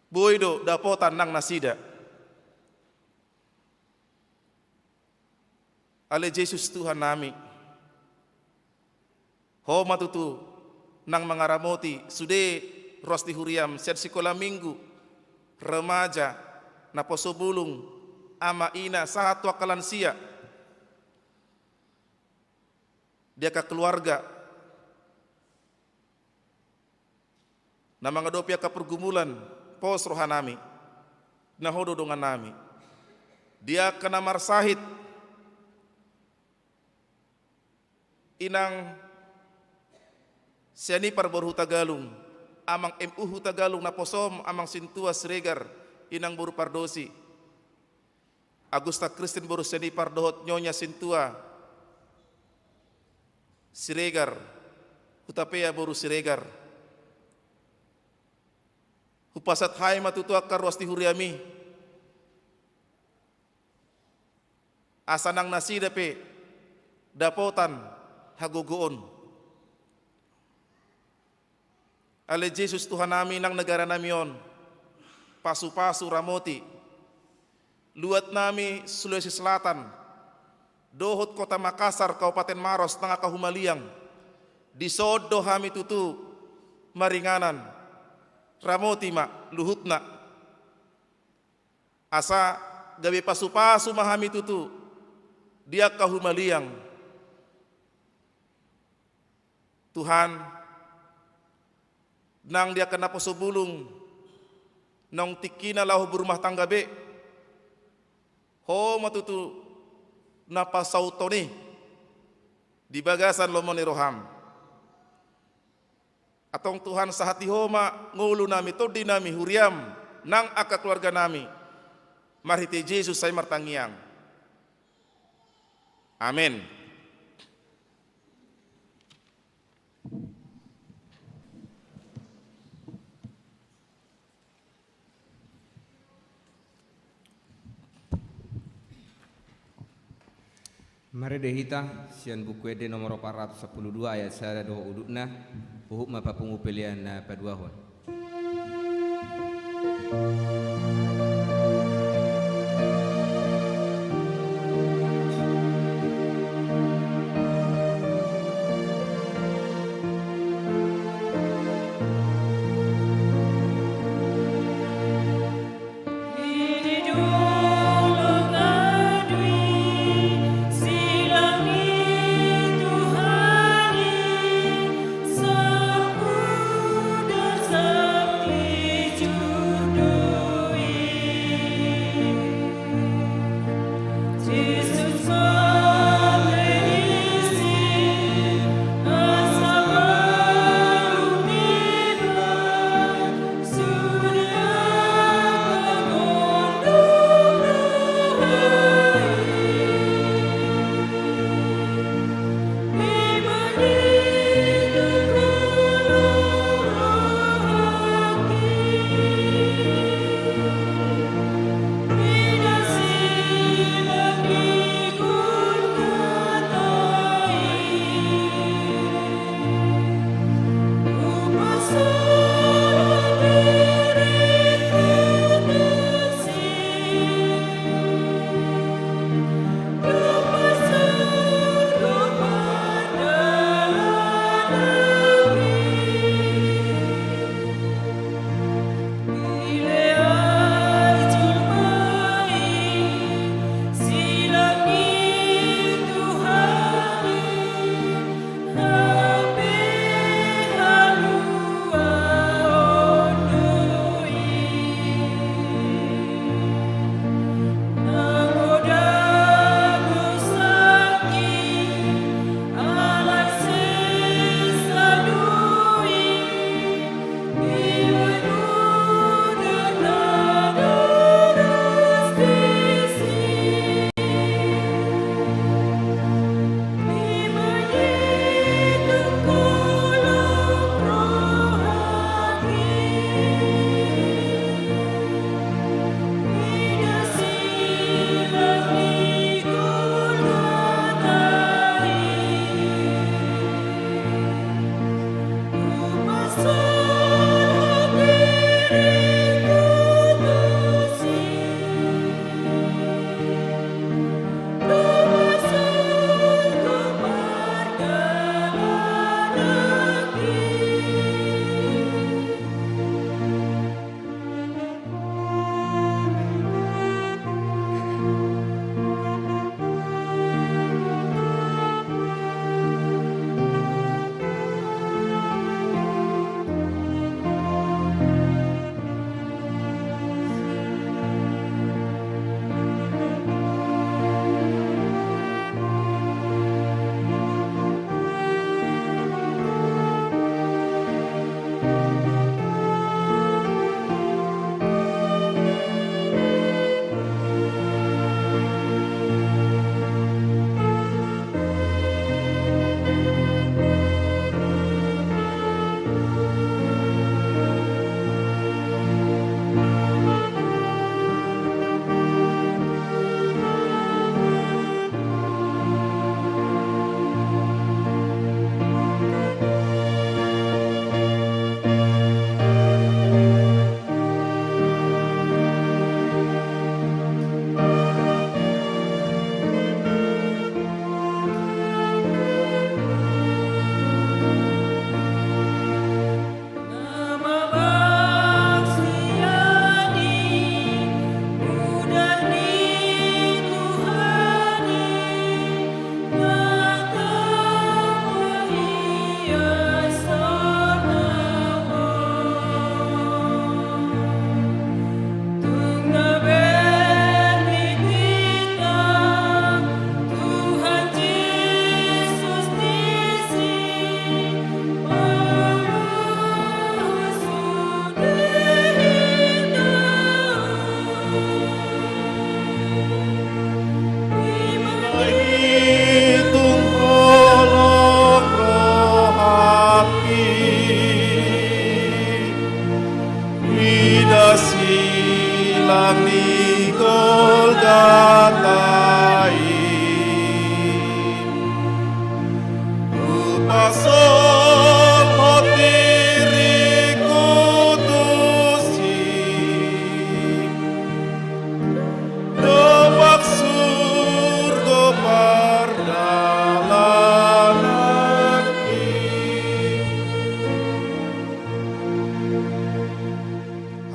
boi do dapotan nang nasida. Ale Jesus Tuhannami, Ho ma tutu nang mangaramoti sude ruas ni huriam, sian sikola minggu, remaja, naposo bulung, ama, ina, sahat tu angka lansia, di angka keluarga na mangadopi angka pergumulan, pos rohanami, na Ho do dongannami. Di angka na marsahit, Inang Sianipar boru Hutagalung, Amang M U Hutagalung, naposom Amang Sintua Siregar, Inang boru Pardosi, Agusta Kristin boru Sianipar dohot Nyonya Sintua Siregar, Hutapea boru Siregar. Hupasahat hami ma tutu angka ruas ni huriami, asa nang nasida pe dapotan hagogoon. Ale Jesus Tuhanami, nang negaranami on, pasupasu, ramoti luatnami Sulawesi Selatan dohot Kota Makassar, Kabupaten Maros, nang angka humaliang. Dison do hami tutu maringanan. Ramoti ma luhutna, asa gabe pasupasu ma hami tutu di angka humaliang. Tuhan, nang di angka naposo bulung, naung tingkina laho berumah tangga be, Ho ma tutu na pasauthon i di bagasan lomo ni roham. Antong Tuhan, sahati Ho ma ngolunami, tondinami, huriam, nang angka keluarganami. Marhite Jesus hami martangiang. Amen. Marende hita sian Buku Ende nomor opat ratus sampulu dua ayat sada dohot udutna, huhut ma papungu pelean na paduahon.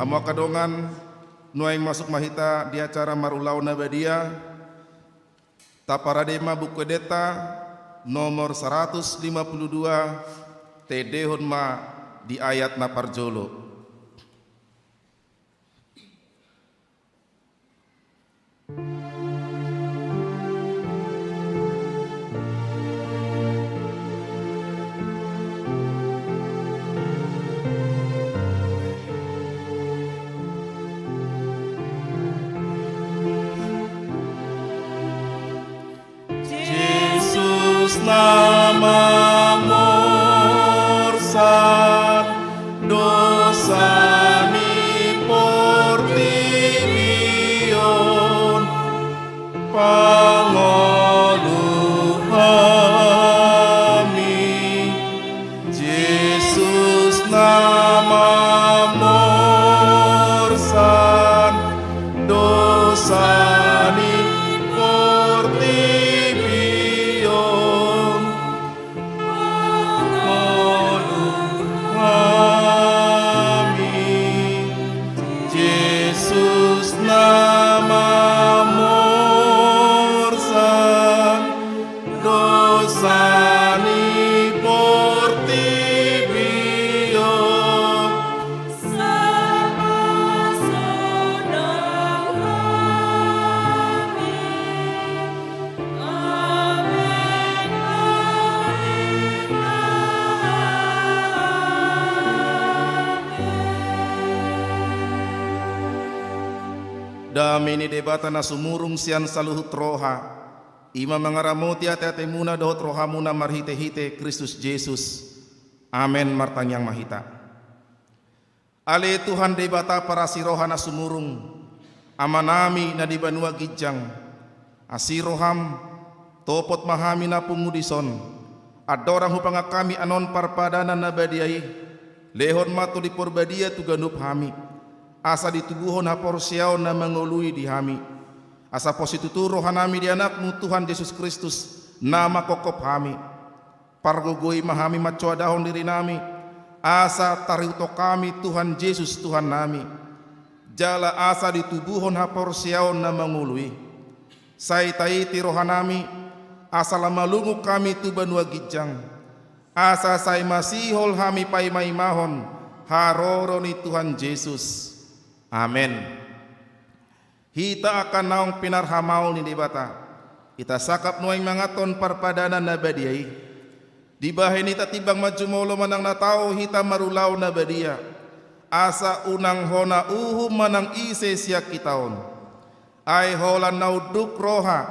Hamu angka dongan, nuaeng masuk ma hita di acara marulaon na badia. Taparade ma Buku Endenta nomor saratus lima pulu dua, tendehon ma di ayat na parjolo. Jesus na mamorsan dosa ni portibi on, pangolu hami. Jesus na mamorsan dosa ni portibi on, pangolu hami. Jesus na mamorsan dosa ni portibi on, pangolu hami. Amen, amen, amen. Dame ni Debata na sumurung sian saluhut roha, i ma mangaramoti ateatemuna dohot rohamuna marhitehite Kristus Jesus. Amen. Martangiang ma hita. Ale Tuhan Debata parasi roha na sumurung, Amanami na di banua ginjang, asi roham, topot ma hami na pungu dison, andorang hupangan hami annon parpadanan na badia i, lehon ma Tondi Parbadia tu ganup hami, asa ditubuhon haporseaon na mangolui di hami, asa pos situtu rohanami di Anakmu Tuhan Jesus Kristus, na manghophop hami. Pargogoi ma hami mansoadahon dirinami, asa tarihuthon hami Tuhan Jesus Tuhannami, jala asa ditubuhon haporseaon na mangolu i. Sai taiti rohanami, asa lam malungun hami tu banua ginjang, asa sai masihol hami paimaimahon haroro ni Tuhan Jesus. Amen. Hita angka naung pinarhamaol ni Debata, hita sangkap nuaeng manganhon parpadanan na badia i. Dibahen i tatimbang ma jumolo manang na tau hita marulaon na badia, asa unang hona uhum manang ise sian hita on. Ai holan na unduk roha,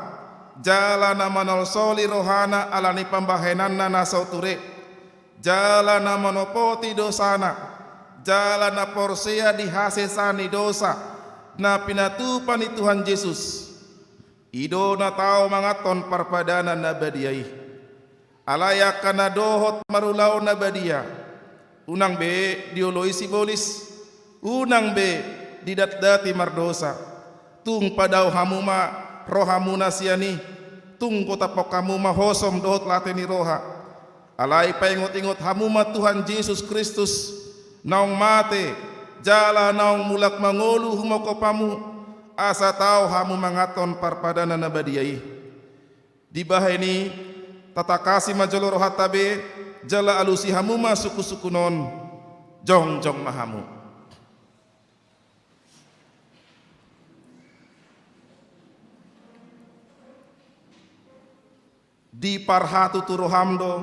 jala na manolsoli rohana ala ni pambahenanna na so ture, jala na manopoti dosana, jala na porsea di hasesaan ni dosa na pinatupa ni Tuhan Jesus. I do na tau manganhon parpadanan na badia i. Alai angka na dohot marulaon na badia, unang be dioloi sibolis, unang be didatdati mardosa. Tung padao hamu ma rohamuna sian i, tung gotaphon hamu ma hosom dohot late ni roha. Alai paingotingot hamu ma Tuhan Jesus Kristus, naung mate, jala naung mulak mangolu humophop hamu, asa tau hamu manganhon parpadanan na badia i. Dibahen i, tatangkasi ma jolo rohanta be, jala alusi hamu ma sungkunsungkun on, jongjong ma hamu. Diparhatutu roham do,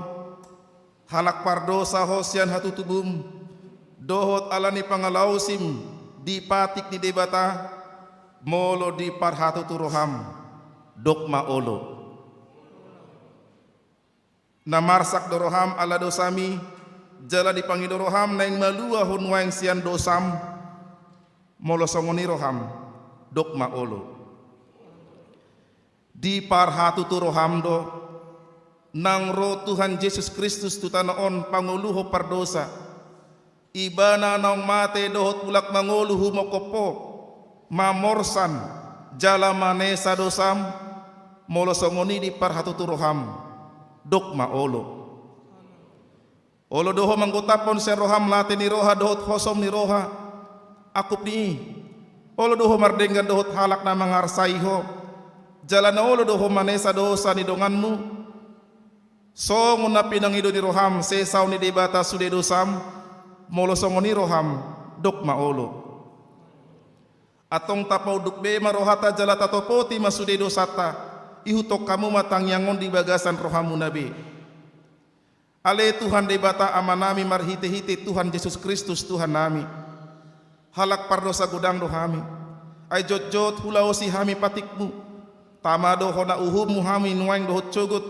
halak pardosa ho sian hatutubum, dohot ala ni pangalaosim di patik ni Debata, molo diparhatutu roham, dok ma olo. Na marsak do roham ala dosami, jala dipangido roham naeng malua ho nuaeng sian dosam, molo songon i roham, dok ma olo. Diparhatutu roham do, naung ro Tuhan Jesus Kristus tu tano on pangoluhon pardosa. Ibana naung mate dohot mulak mangolu humophop ho, mamorsan, jala manesa dosam, molo songon i diparhatutu roham, dok ma olo. Olo do ho manggotaphon sian roham late ni roha dohot hosom ni roha, Angkup ni i, olo do ho mardenggan dohot halak na mangarsai ho, jala na olo do ho manesa dosa ni donganmu, songon na pinangido ni roham sesaon ni Debata sude dosam? Molo songon i roham, dok ma olo. Antong tapaunduk be ma rohanta jala tatopoti ma sude dosanta, ihuthon hamu ma tangiang on di bagasan rohamuna be. Ale Tuhan Debata Amanami marhitehite Tuhan Jesus Kristus Tuhannami, halak pardosa godang do hami. Ai jotjot hulaosi hami patikmu. Tama do hona uhummu hami nuaeng dohot sogot,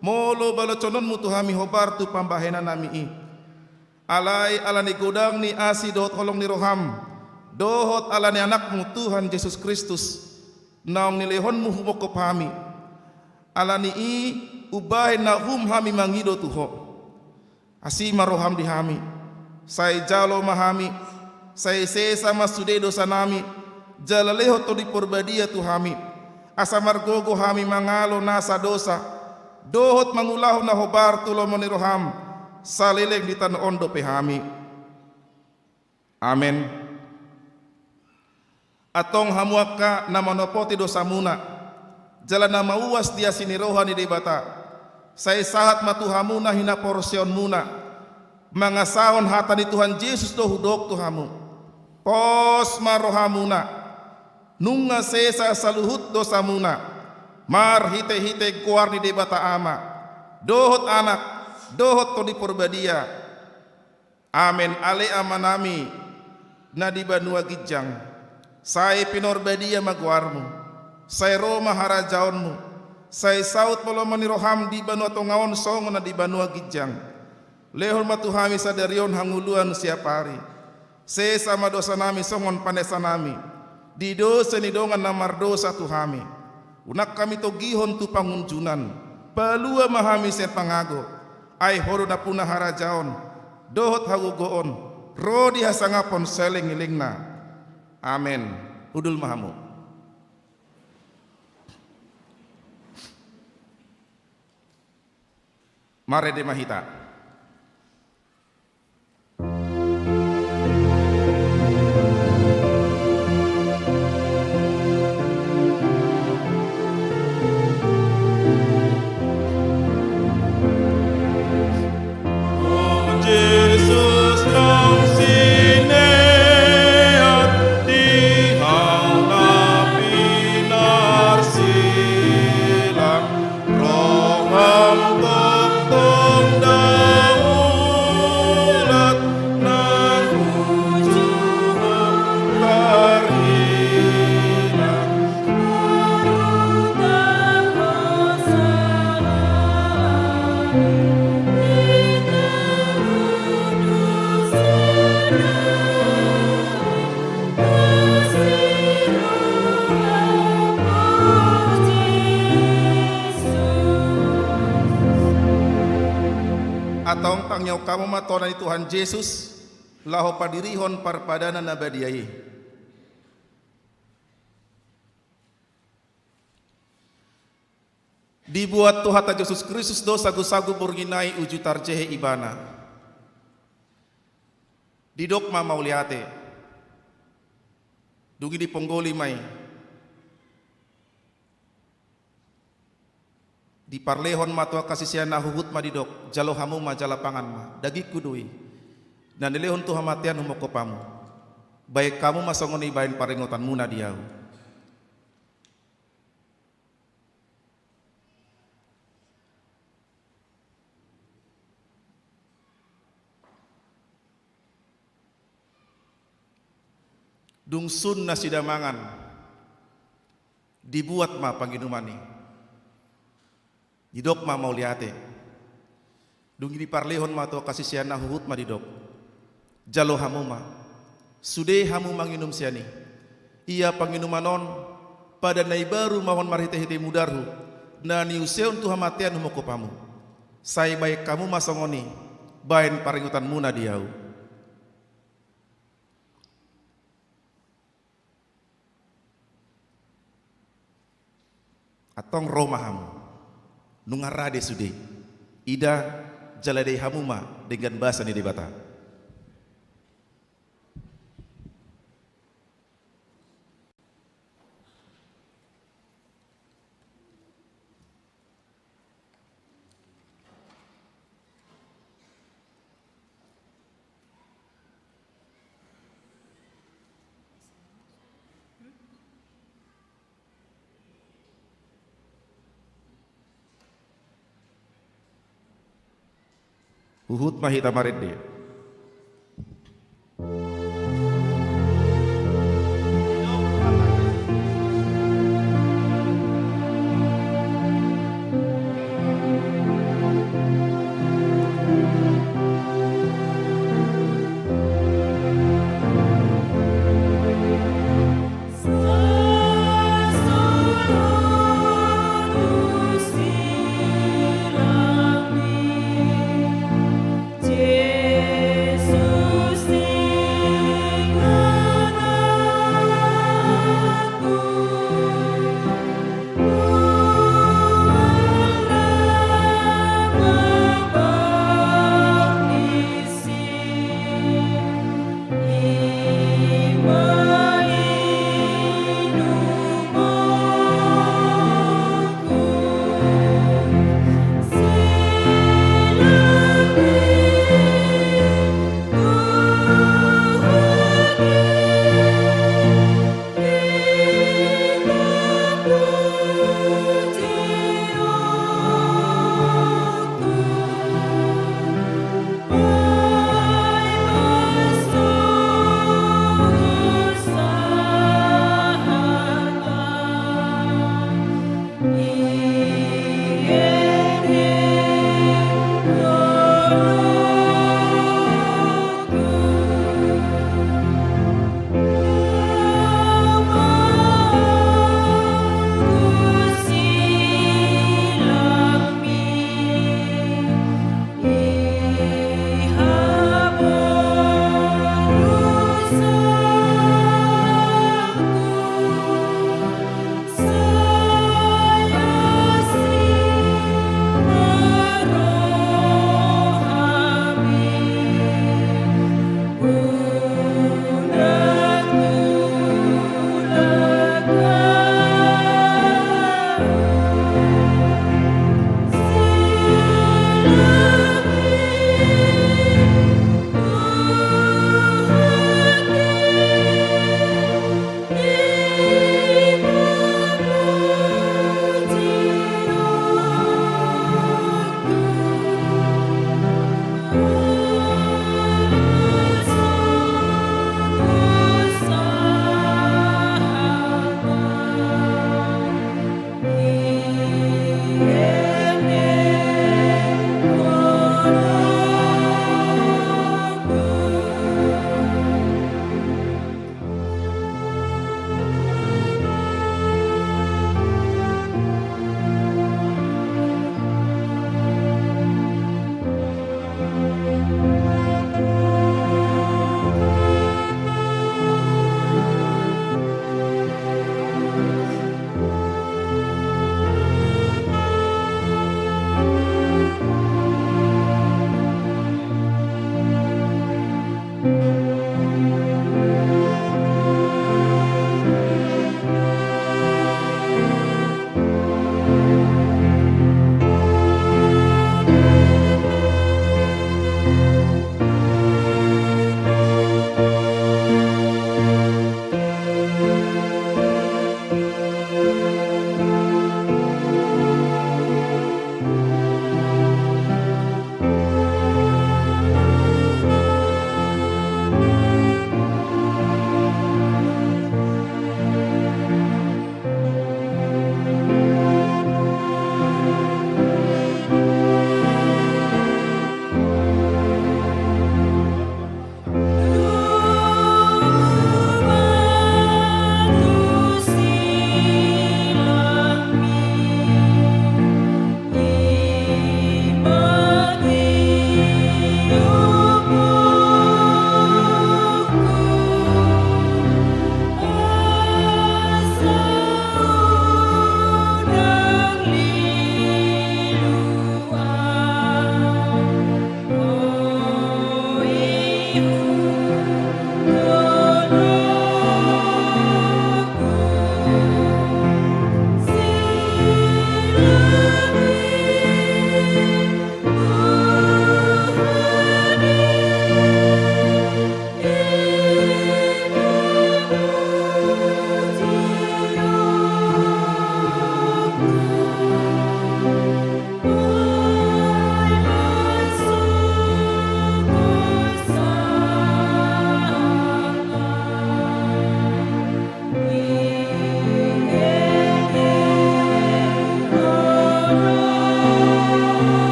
molo baloshononmu tu hami hombar tu pambahenannami i. Alai ala ni godang ni asi dohot holong ni roham, dohot ala ni Anakmu Tuhan Jesus Kristus, naung nilehonmu humongkop hami. Ala ni i umbahen na uhum hami mangido tu ho. Asi ma roham di hami. Sai jalo ma hami. Sai sesa ma sude dosanami. Jala lehon Tondi Porbadia tu hami, asa margogo hami mangalo nasa dosa dohot mangulahon na hombar tu lomo ni roham, saleleng di tano on dope hami. Amen. Antong hamu angka na manopoti dosamuna, jala na mauas di asi ni roha ni Debata, sai sahat ma tu hamu na hinaporseaonmuna, mangasahon hata ni Tuhan Jesus do hudok tu hamu. Pos ma rohamuna, nunga sesa saluhut dosamuna, marhitehite goar ni Debata Ama, dohot Anak, dohot Tondi Porbadia. Amen. Ale Amanami na di banua ginjang, sai pinarbadia ma goarmu. Sai ro ma harajaonmu. Sai saut ma lomo ni roham di banua tonga on songon na di banua ginjang. Lehon ma tu hami sadari on hangoluan siapari. Sesa ma dosanami songon panesanami di dosa ni dongan na mardosa tu hami. Unang hami togihon tu pangunjunan. Palua ma hami sian pangago. Ai ho do nampuna harajaon dohot hagogoon ro di hasangapon saleleng ni lelengna. Amen. Hundul ma hamu. Marende ma hita. Jesus naung sinean di hau na pinarsilang. Roham tongtong daulat nang ujung tarhilang. Antong tangiangkon hamu ma tona ni Tuhan Jesus, laho padirihon parpadanan na badia i. Dibuat Tuhanta Jesus Kristus do sagusagu borngin nai uju tarjehe Ibana. Didok ma mauliate. Dung i diponggoli ma i. Diparlehon ma tu angka siseanna huhut ma didok, jalo hamu ma jala pangan ma, dagingku do i, na nilehon tu hamatean humongkop hamu. Baen hamu ma songon i baen paringotanmuna di ahu. Dung sun nasida mangan, dibuat ma panginuman i. Didok ma mauliate. Dung i diparlehon ma tu angka siseanna huhut ma didok, jalo hamu ma, sude hamu manginum sian i. Ia panginuman on padan na imbaru ma on marhitehite mudarhu, na niusehon tu hamatean humongkop hamu. Sai baen hamu ma songon i baen paringotanmuna di ahu. Antong ro ma hamu. Nunga rade sude. Ida jala dai hamu ma denggan basa ni Debata. Huhut ma hita marende.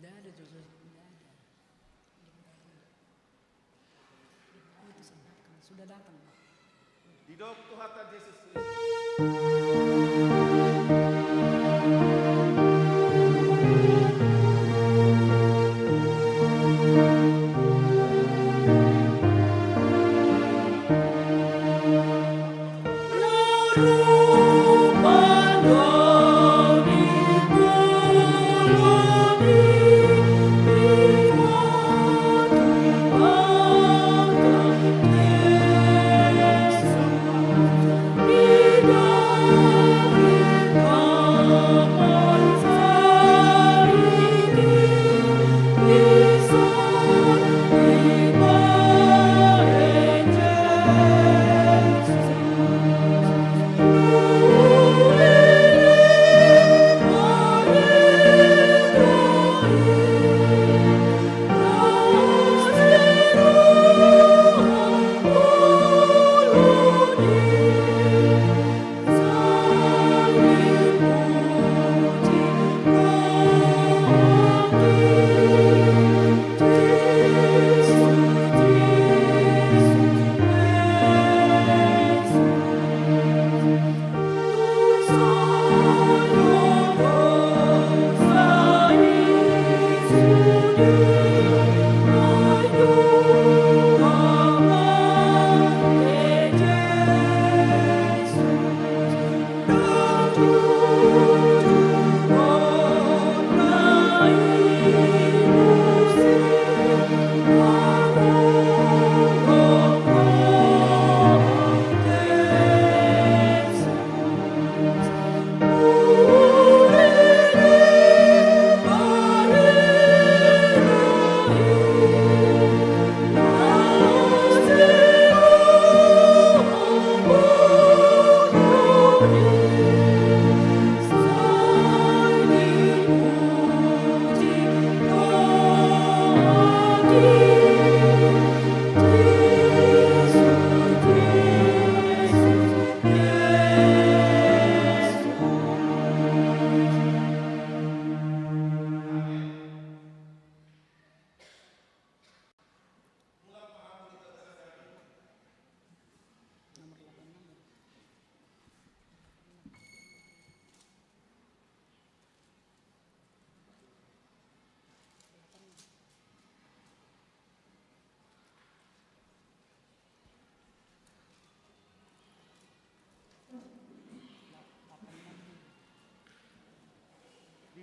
Tidak ada, Jojo. Tidak ada. Oh, itu saya datang. Sudah datang. Didok Tuhanta Jesus Kristus.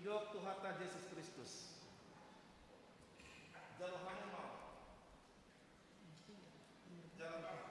Didok Tuhanta Jesus Kristus. Jalo hamu ma. Jalo hamu.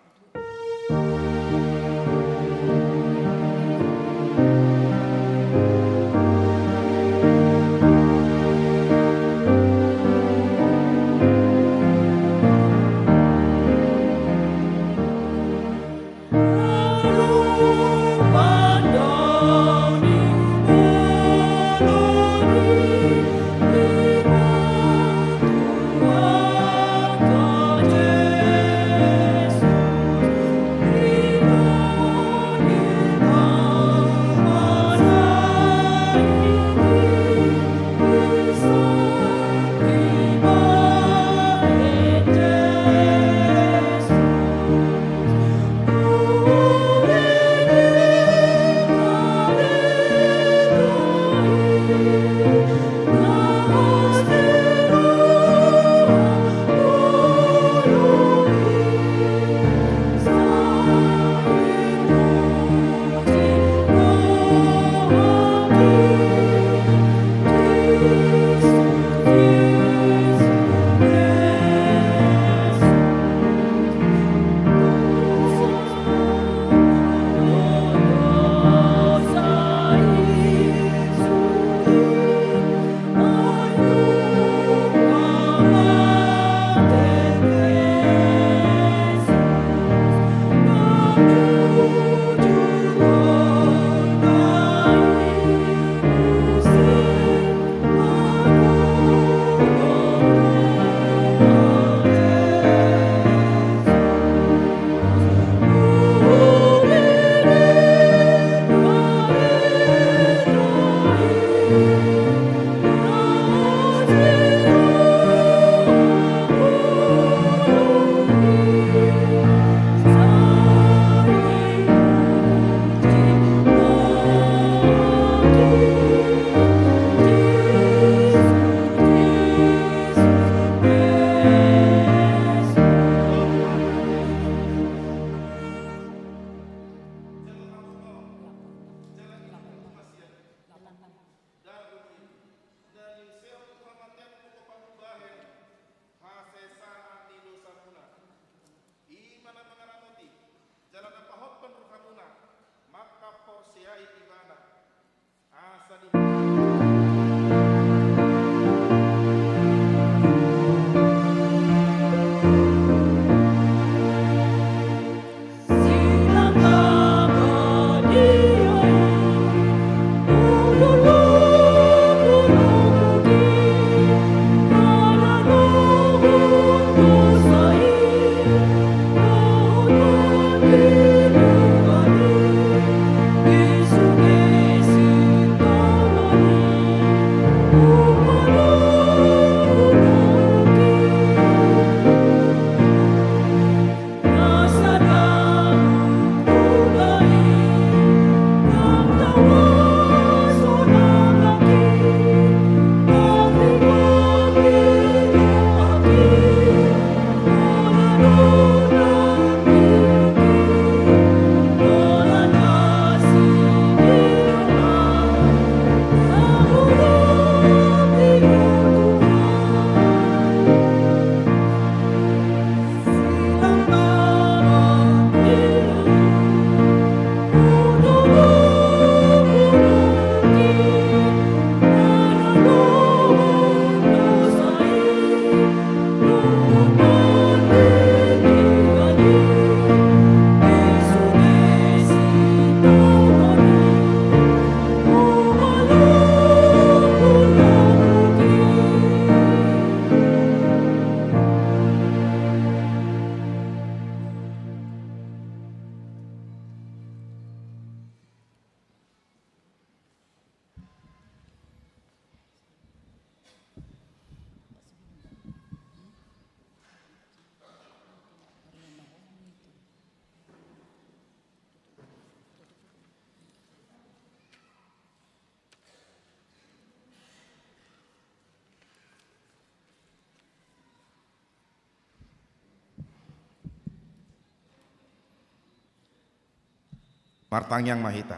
Martangiang ma hita.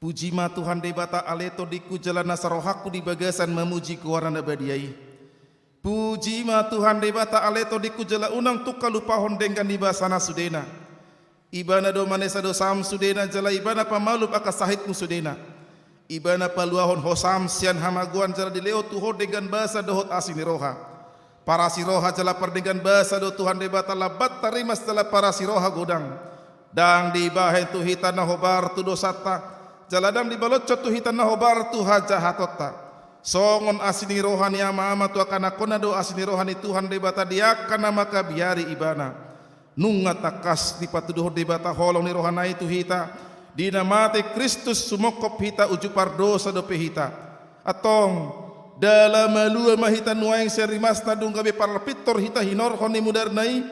Puji ma Tuhan Debata ale tondingku jala nasa rohangku di bagasan mamuji goarna na badia i. Puji ma Tuhan Debata ale tondingku jala unang tung halupahon denggan ni basana sudena. Ibana do manesa dosam sudena jala ibana pamalum angka sahitmu sudena. Ibana paluahon hosam sian hamagoan jala dilehon tu ho denggan basa dohot asi ni roha. Parasi roha jala pardenggan basa do Tuhan Debata lambat tarimas jala parasi roha godang. Ndang dibahen tu hita na hombar tu dosanta, jala ndang dibalotshon tu hita na hombar tu hajahatonta. Songon asi ni roha ni ama-ama tu angka anakkonna do asi ni roha ni Tuhan Debata di angka na mangkabiari ibana. Nunga tangkas dipatuduhon Debata holong ni rohana i tu hita, di na mate Kristus sumongkop hita uju pardosa dope hita. Antong, ndada malua ma hita nuaeng sian rimasna dung gabe parpintor hita hinorhon ni mudarna i,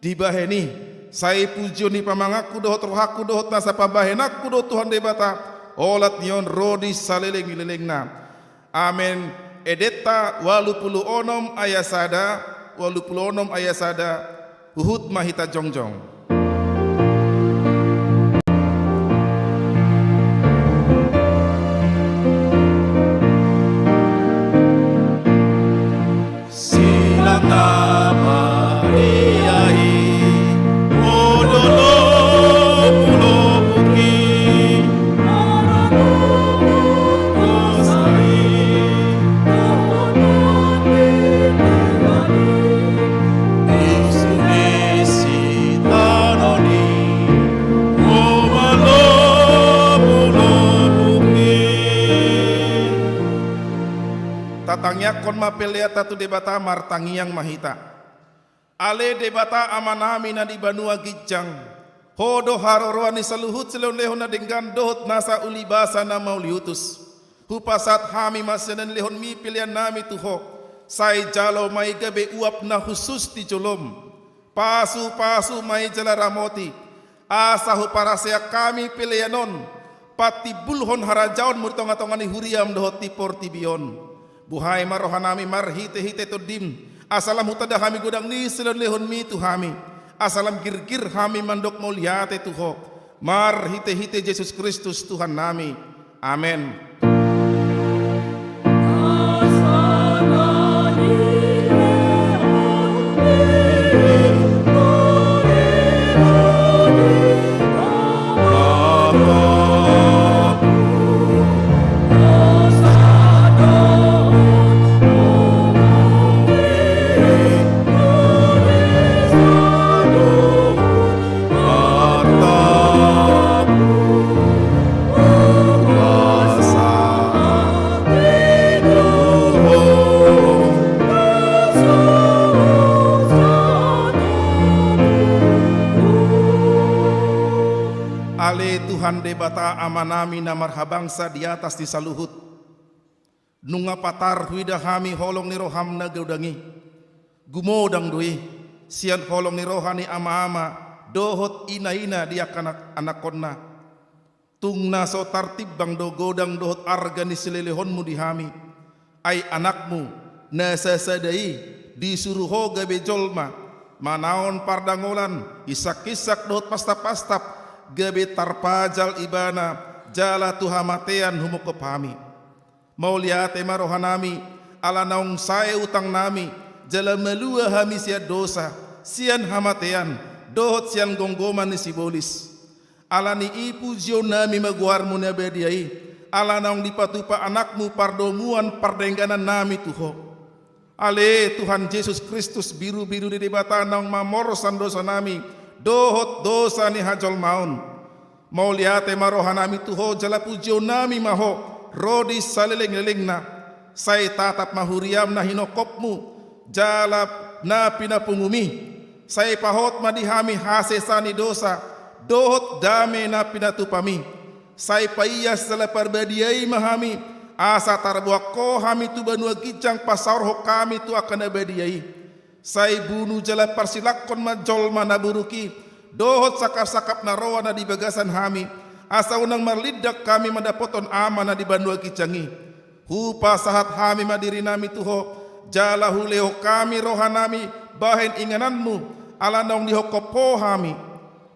dibahen i, sai pujion ni pamanganku dohot rohangku dohot nasa pambahenanku do Tuhan Debata, olat ni on ro di saleleng ni lelengna. Amen. Edenta ualu pulu onom ayat sada, ualu pulu onom ayat sada, huhut ma hita jongjong. Silangka Maria i, modolopu-lopuki, marangkup dosa i, dohot ni Tuhan i, di sude sitaonon i, o malopu-lopuki. Tatangiangkon ma peleanta tu Debata, martangiang ma hita. Ale Debata Amanami na di banua ginjang, Ho do haroroan ni saluhut silehon-lehon na denggan dohot nasa ulibasa na mauliutus. Hupasahat hami ma sian na nilehonmi peleannami tu Ho, sai jalo ma i gabe uap na hushus di jolom. Pasu-pasu ma i jala ramoti, asa huparaseang hami pelean on, patimbulhon harajaonmu di tonga-tonga ni huriam dohot di portibi on. Buhai ma rohanami marhite-hite Tondim, asa lam hutanda hami godang ni silehon-lehonmi tu hami, asa lam girgir hami mandok mauliate tu Ho, marhite-hite Jesus Kristus Tuhannami. Amen. Ale Tuhan Debata Amanami na marhabangsa di atas ni saluhut. Nunga patar huida hami holong ni roham na godang i. Gumodang do i, sian holong ni roha ni ama-ama, dohot ina-ina di angka anak-anakkonna. Tung na so tartimbang do godang dohot arga ni silehonmu di hami. Ai anakmu, na sasada i, disuru ho gabe jolma, manaon pardangolan, insak-insak dohot pastap-pastap, gabe tarpajal ibana, jala tu hamatean humongkop hami. Mauliate ma rohanami, ala naung sae utangnami, jala malua hami sian dosa, sian hamatean, dohot sian gomgoman ni sibolis. Ala ni i pujionnami ma goarmu na badia i, ala naung dipatupa anakmu pardomuan pardengganannami tu Ho. Ale Tuhan Jesus Kristus, birubiru ni Debata naung mamorsan dosanami, dohot dosa ni hajolmaon. Mauliate ma rohanami tu Ho jala pujionnami ma Ho, ro di saleleng-lelengna. Sai tatap ma huriam na hinongkopmu, jala na pinapungumi. Sai pahot ma di hami hasesaan ni dosa, dohot dame na pinatupami. Sai paias jala parbadiai ma hami, asa tarboan Ho hami tu banua ginjang pasaorhon hami tu angka na badia i. Sai bunu jala parsilangkon ma jolma na buruk i, dohot sangkap-sangkap na roa na di bagasan hami, asa unang marlindang hami mandapothon Ama na di banua ginjang i. Hupasahat hami ma dirinami tu Ho, jala hulehon hami rohanami bahen ingananmu, ala naung dihongkop Ho hami.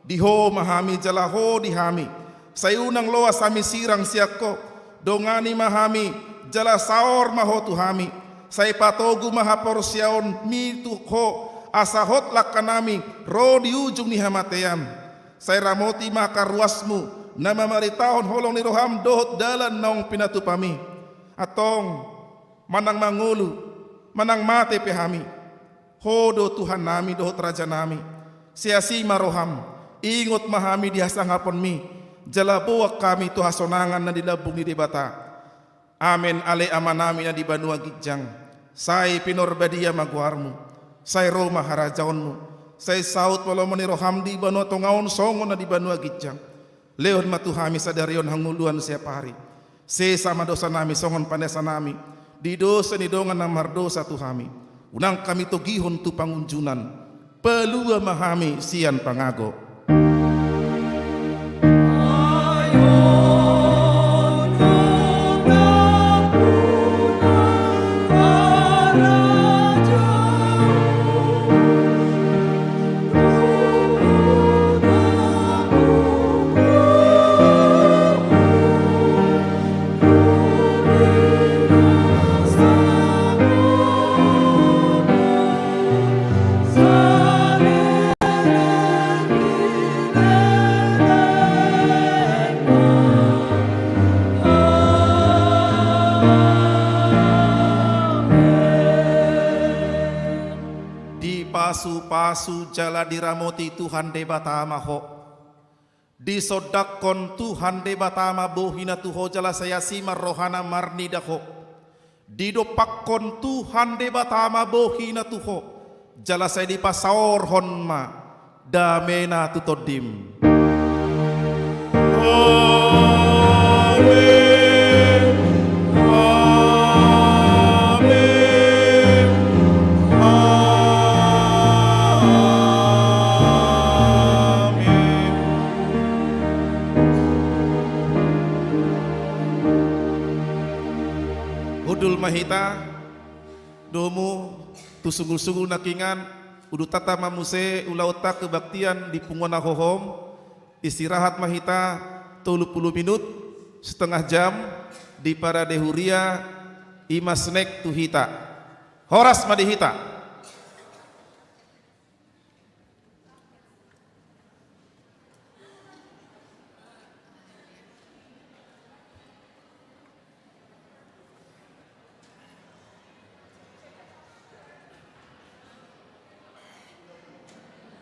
Di Ho ma hami jala Ho di hami. Sai unang loas hami sirang sian Ho. Dongani ma hami jala saor ma Ho tu hami. Sai patogu ma haporseaonmi tu Ho, asa hot langkanami ro di ujung ni hamatean. Sai ramoti ma angka ruasmu na mamaritahon holong ni roham dohot dalan naung pinatupami. Antong, manang mangolu, manang mate pe hami, Ho do Tuhannami dohot Rajanami. Sai asi ma roham, ingot ma hami di hasangaponmi, jala boan hami tu hasonangan na di lambung ni Debata. Amen. Ale Amanami na di banua ginjang, sai pinorbadia ma goarmu. Sai ro ma harajaonmu. Sai saut ma lomo ni roham di banua tonga on songon na di banua ginjang. Lehon ma tu hami sadari on hangoluan siapari. Sesa ma dosanami songon panesanami di dosa ni dongan na mardosa tu hami. Unang hami togihon tu pangunjunan. Palua ma hami sian pangago. Dipasupasu jala diramoti Tuhan Debata ma ho. Disondangkon Tuhan Debata ma bohina tu ho jala sai asi ma rohana marnida ho. Didompakkon Tuhan Debata ma bohina tu ho jala sai dipasaorhon ma damena tu tondim. Amen. Amen. Amen. Hundul ma hita domu tu sungul-sungul nangkiningan. Udutanta ma muse ulaonta kebaktian di punguan na hohom. Istirahat ma hita tolu pulu minut, setengah jam, di parade huria i ma snack tu hita. Horas ma di hita.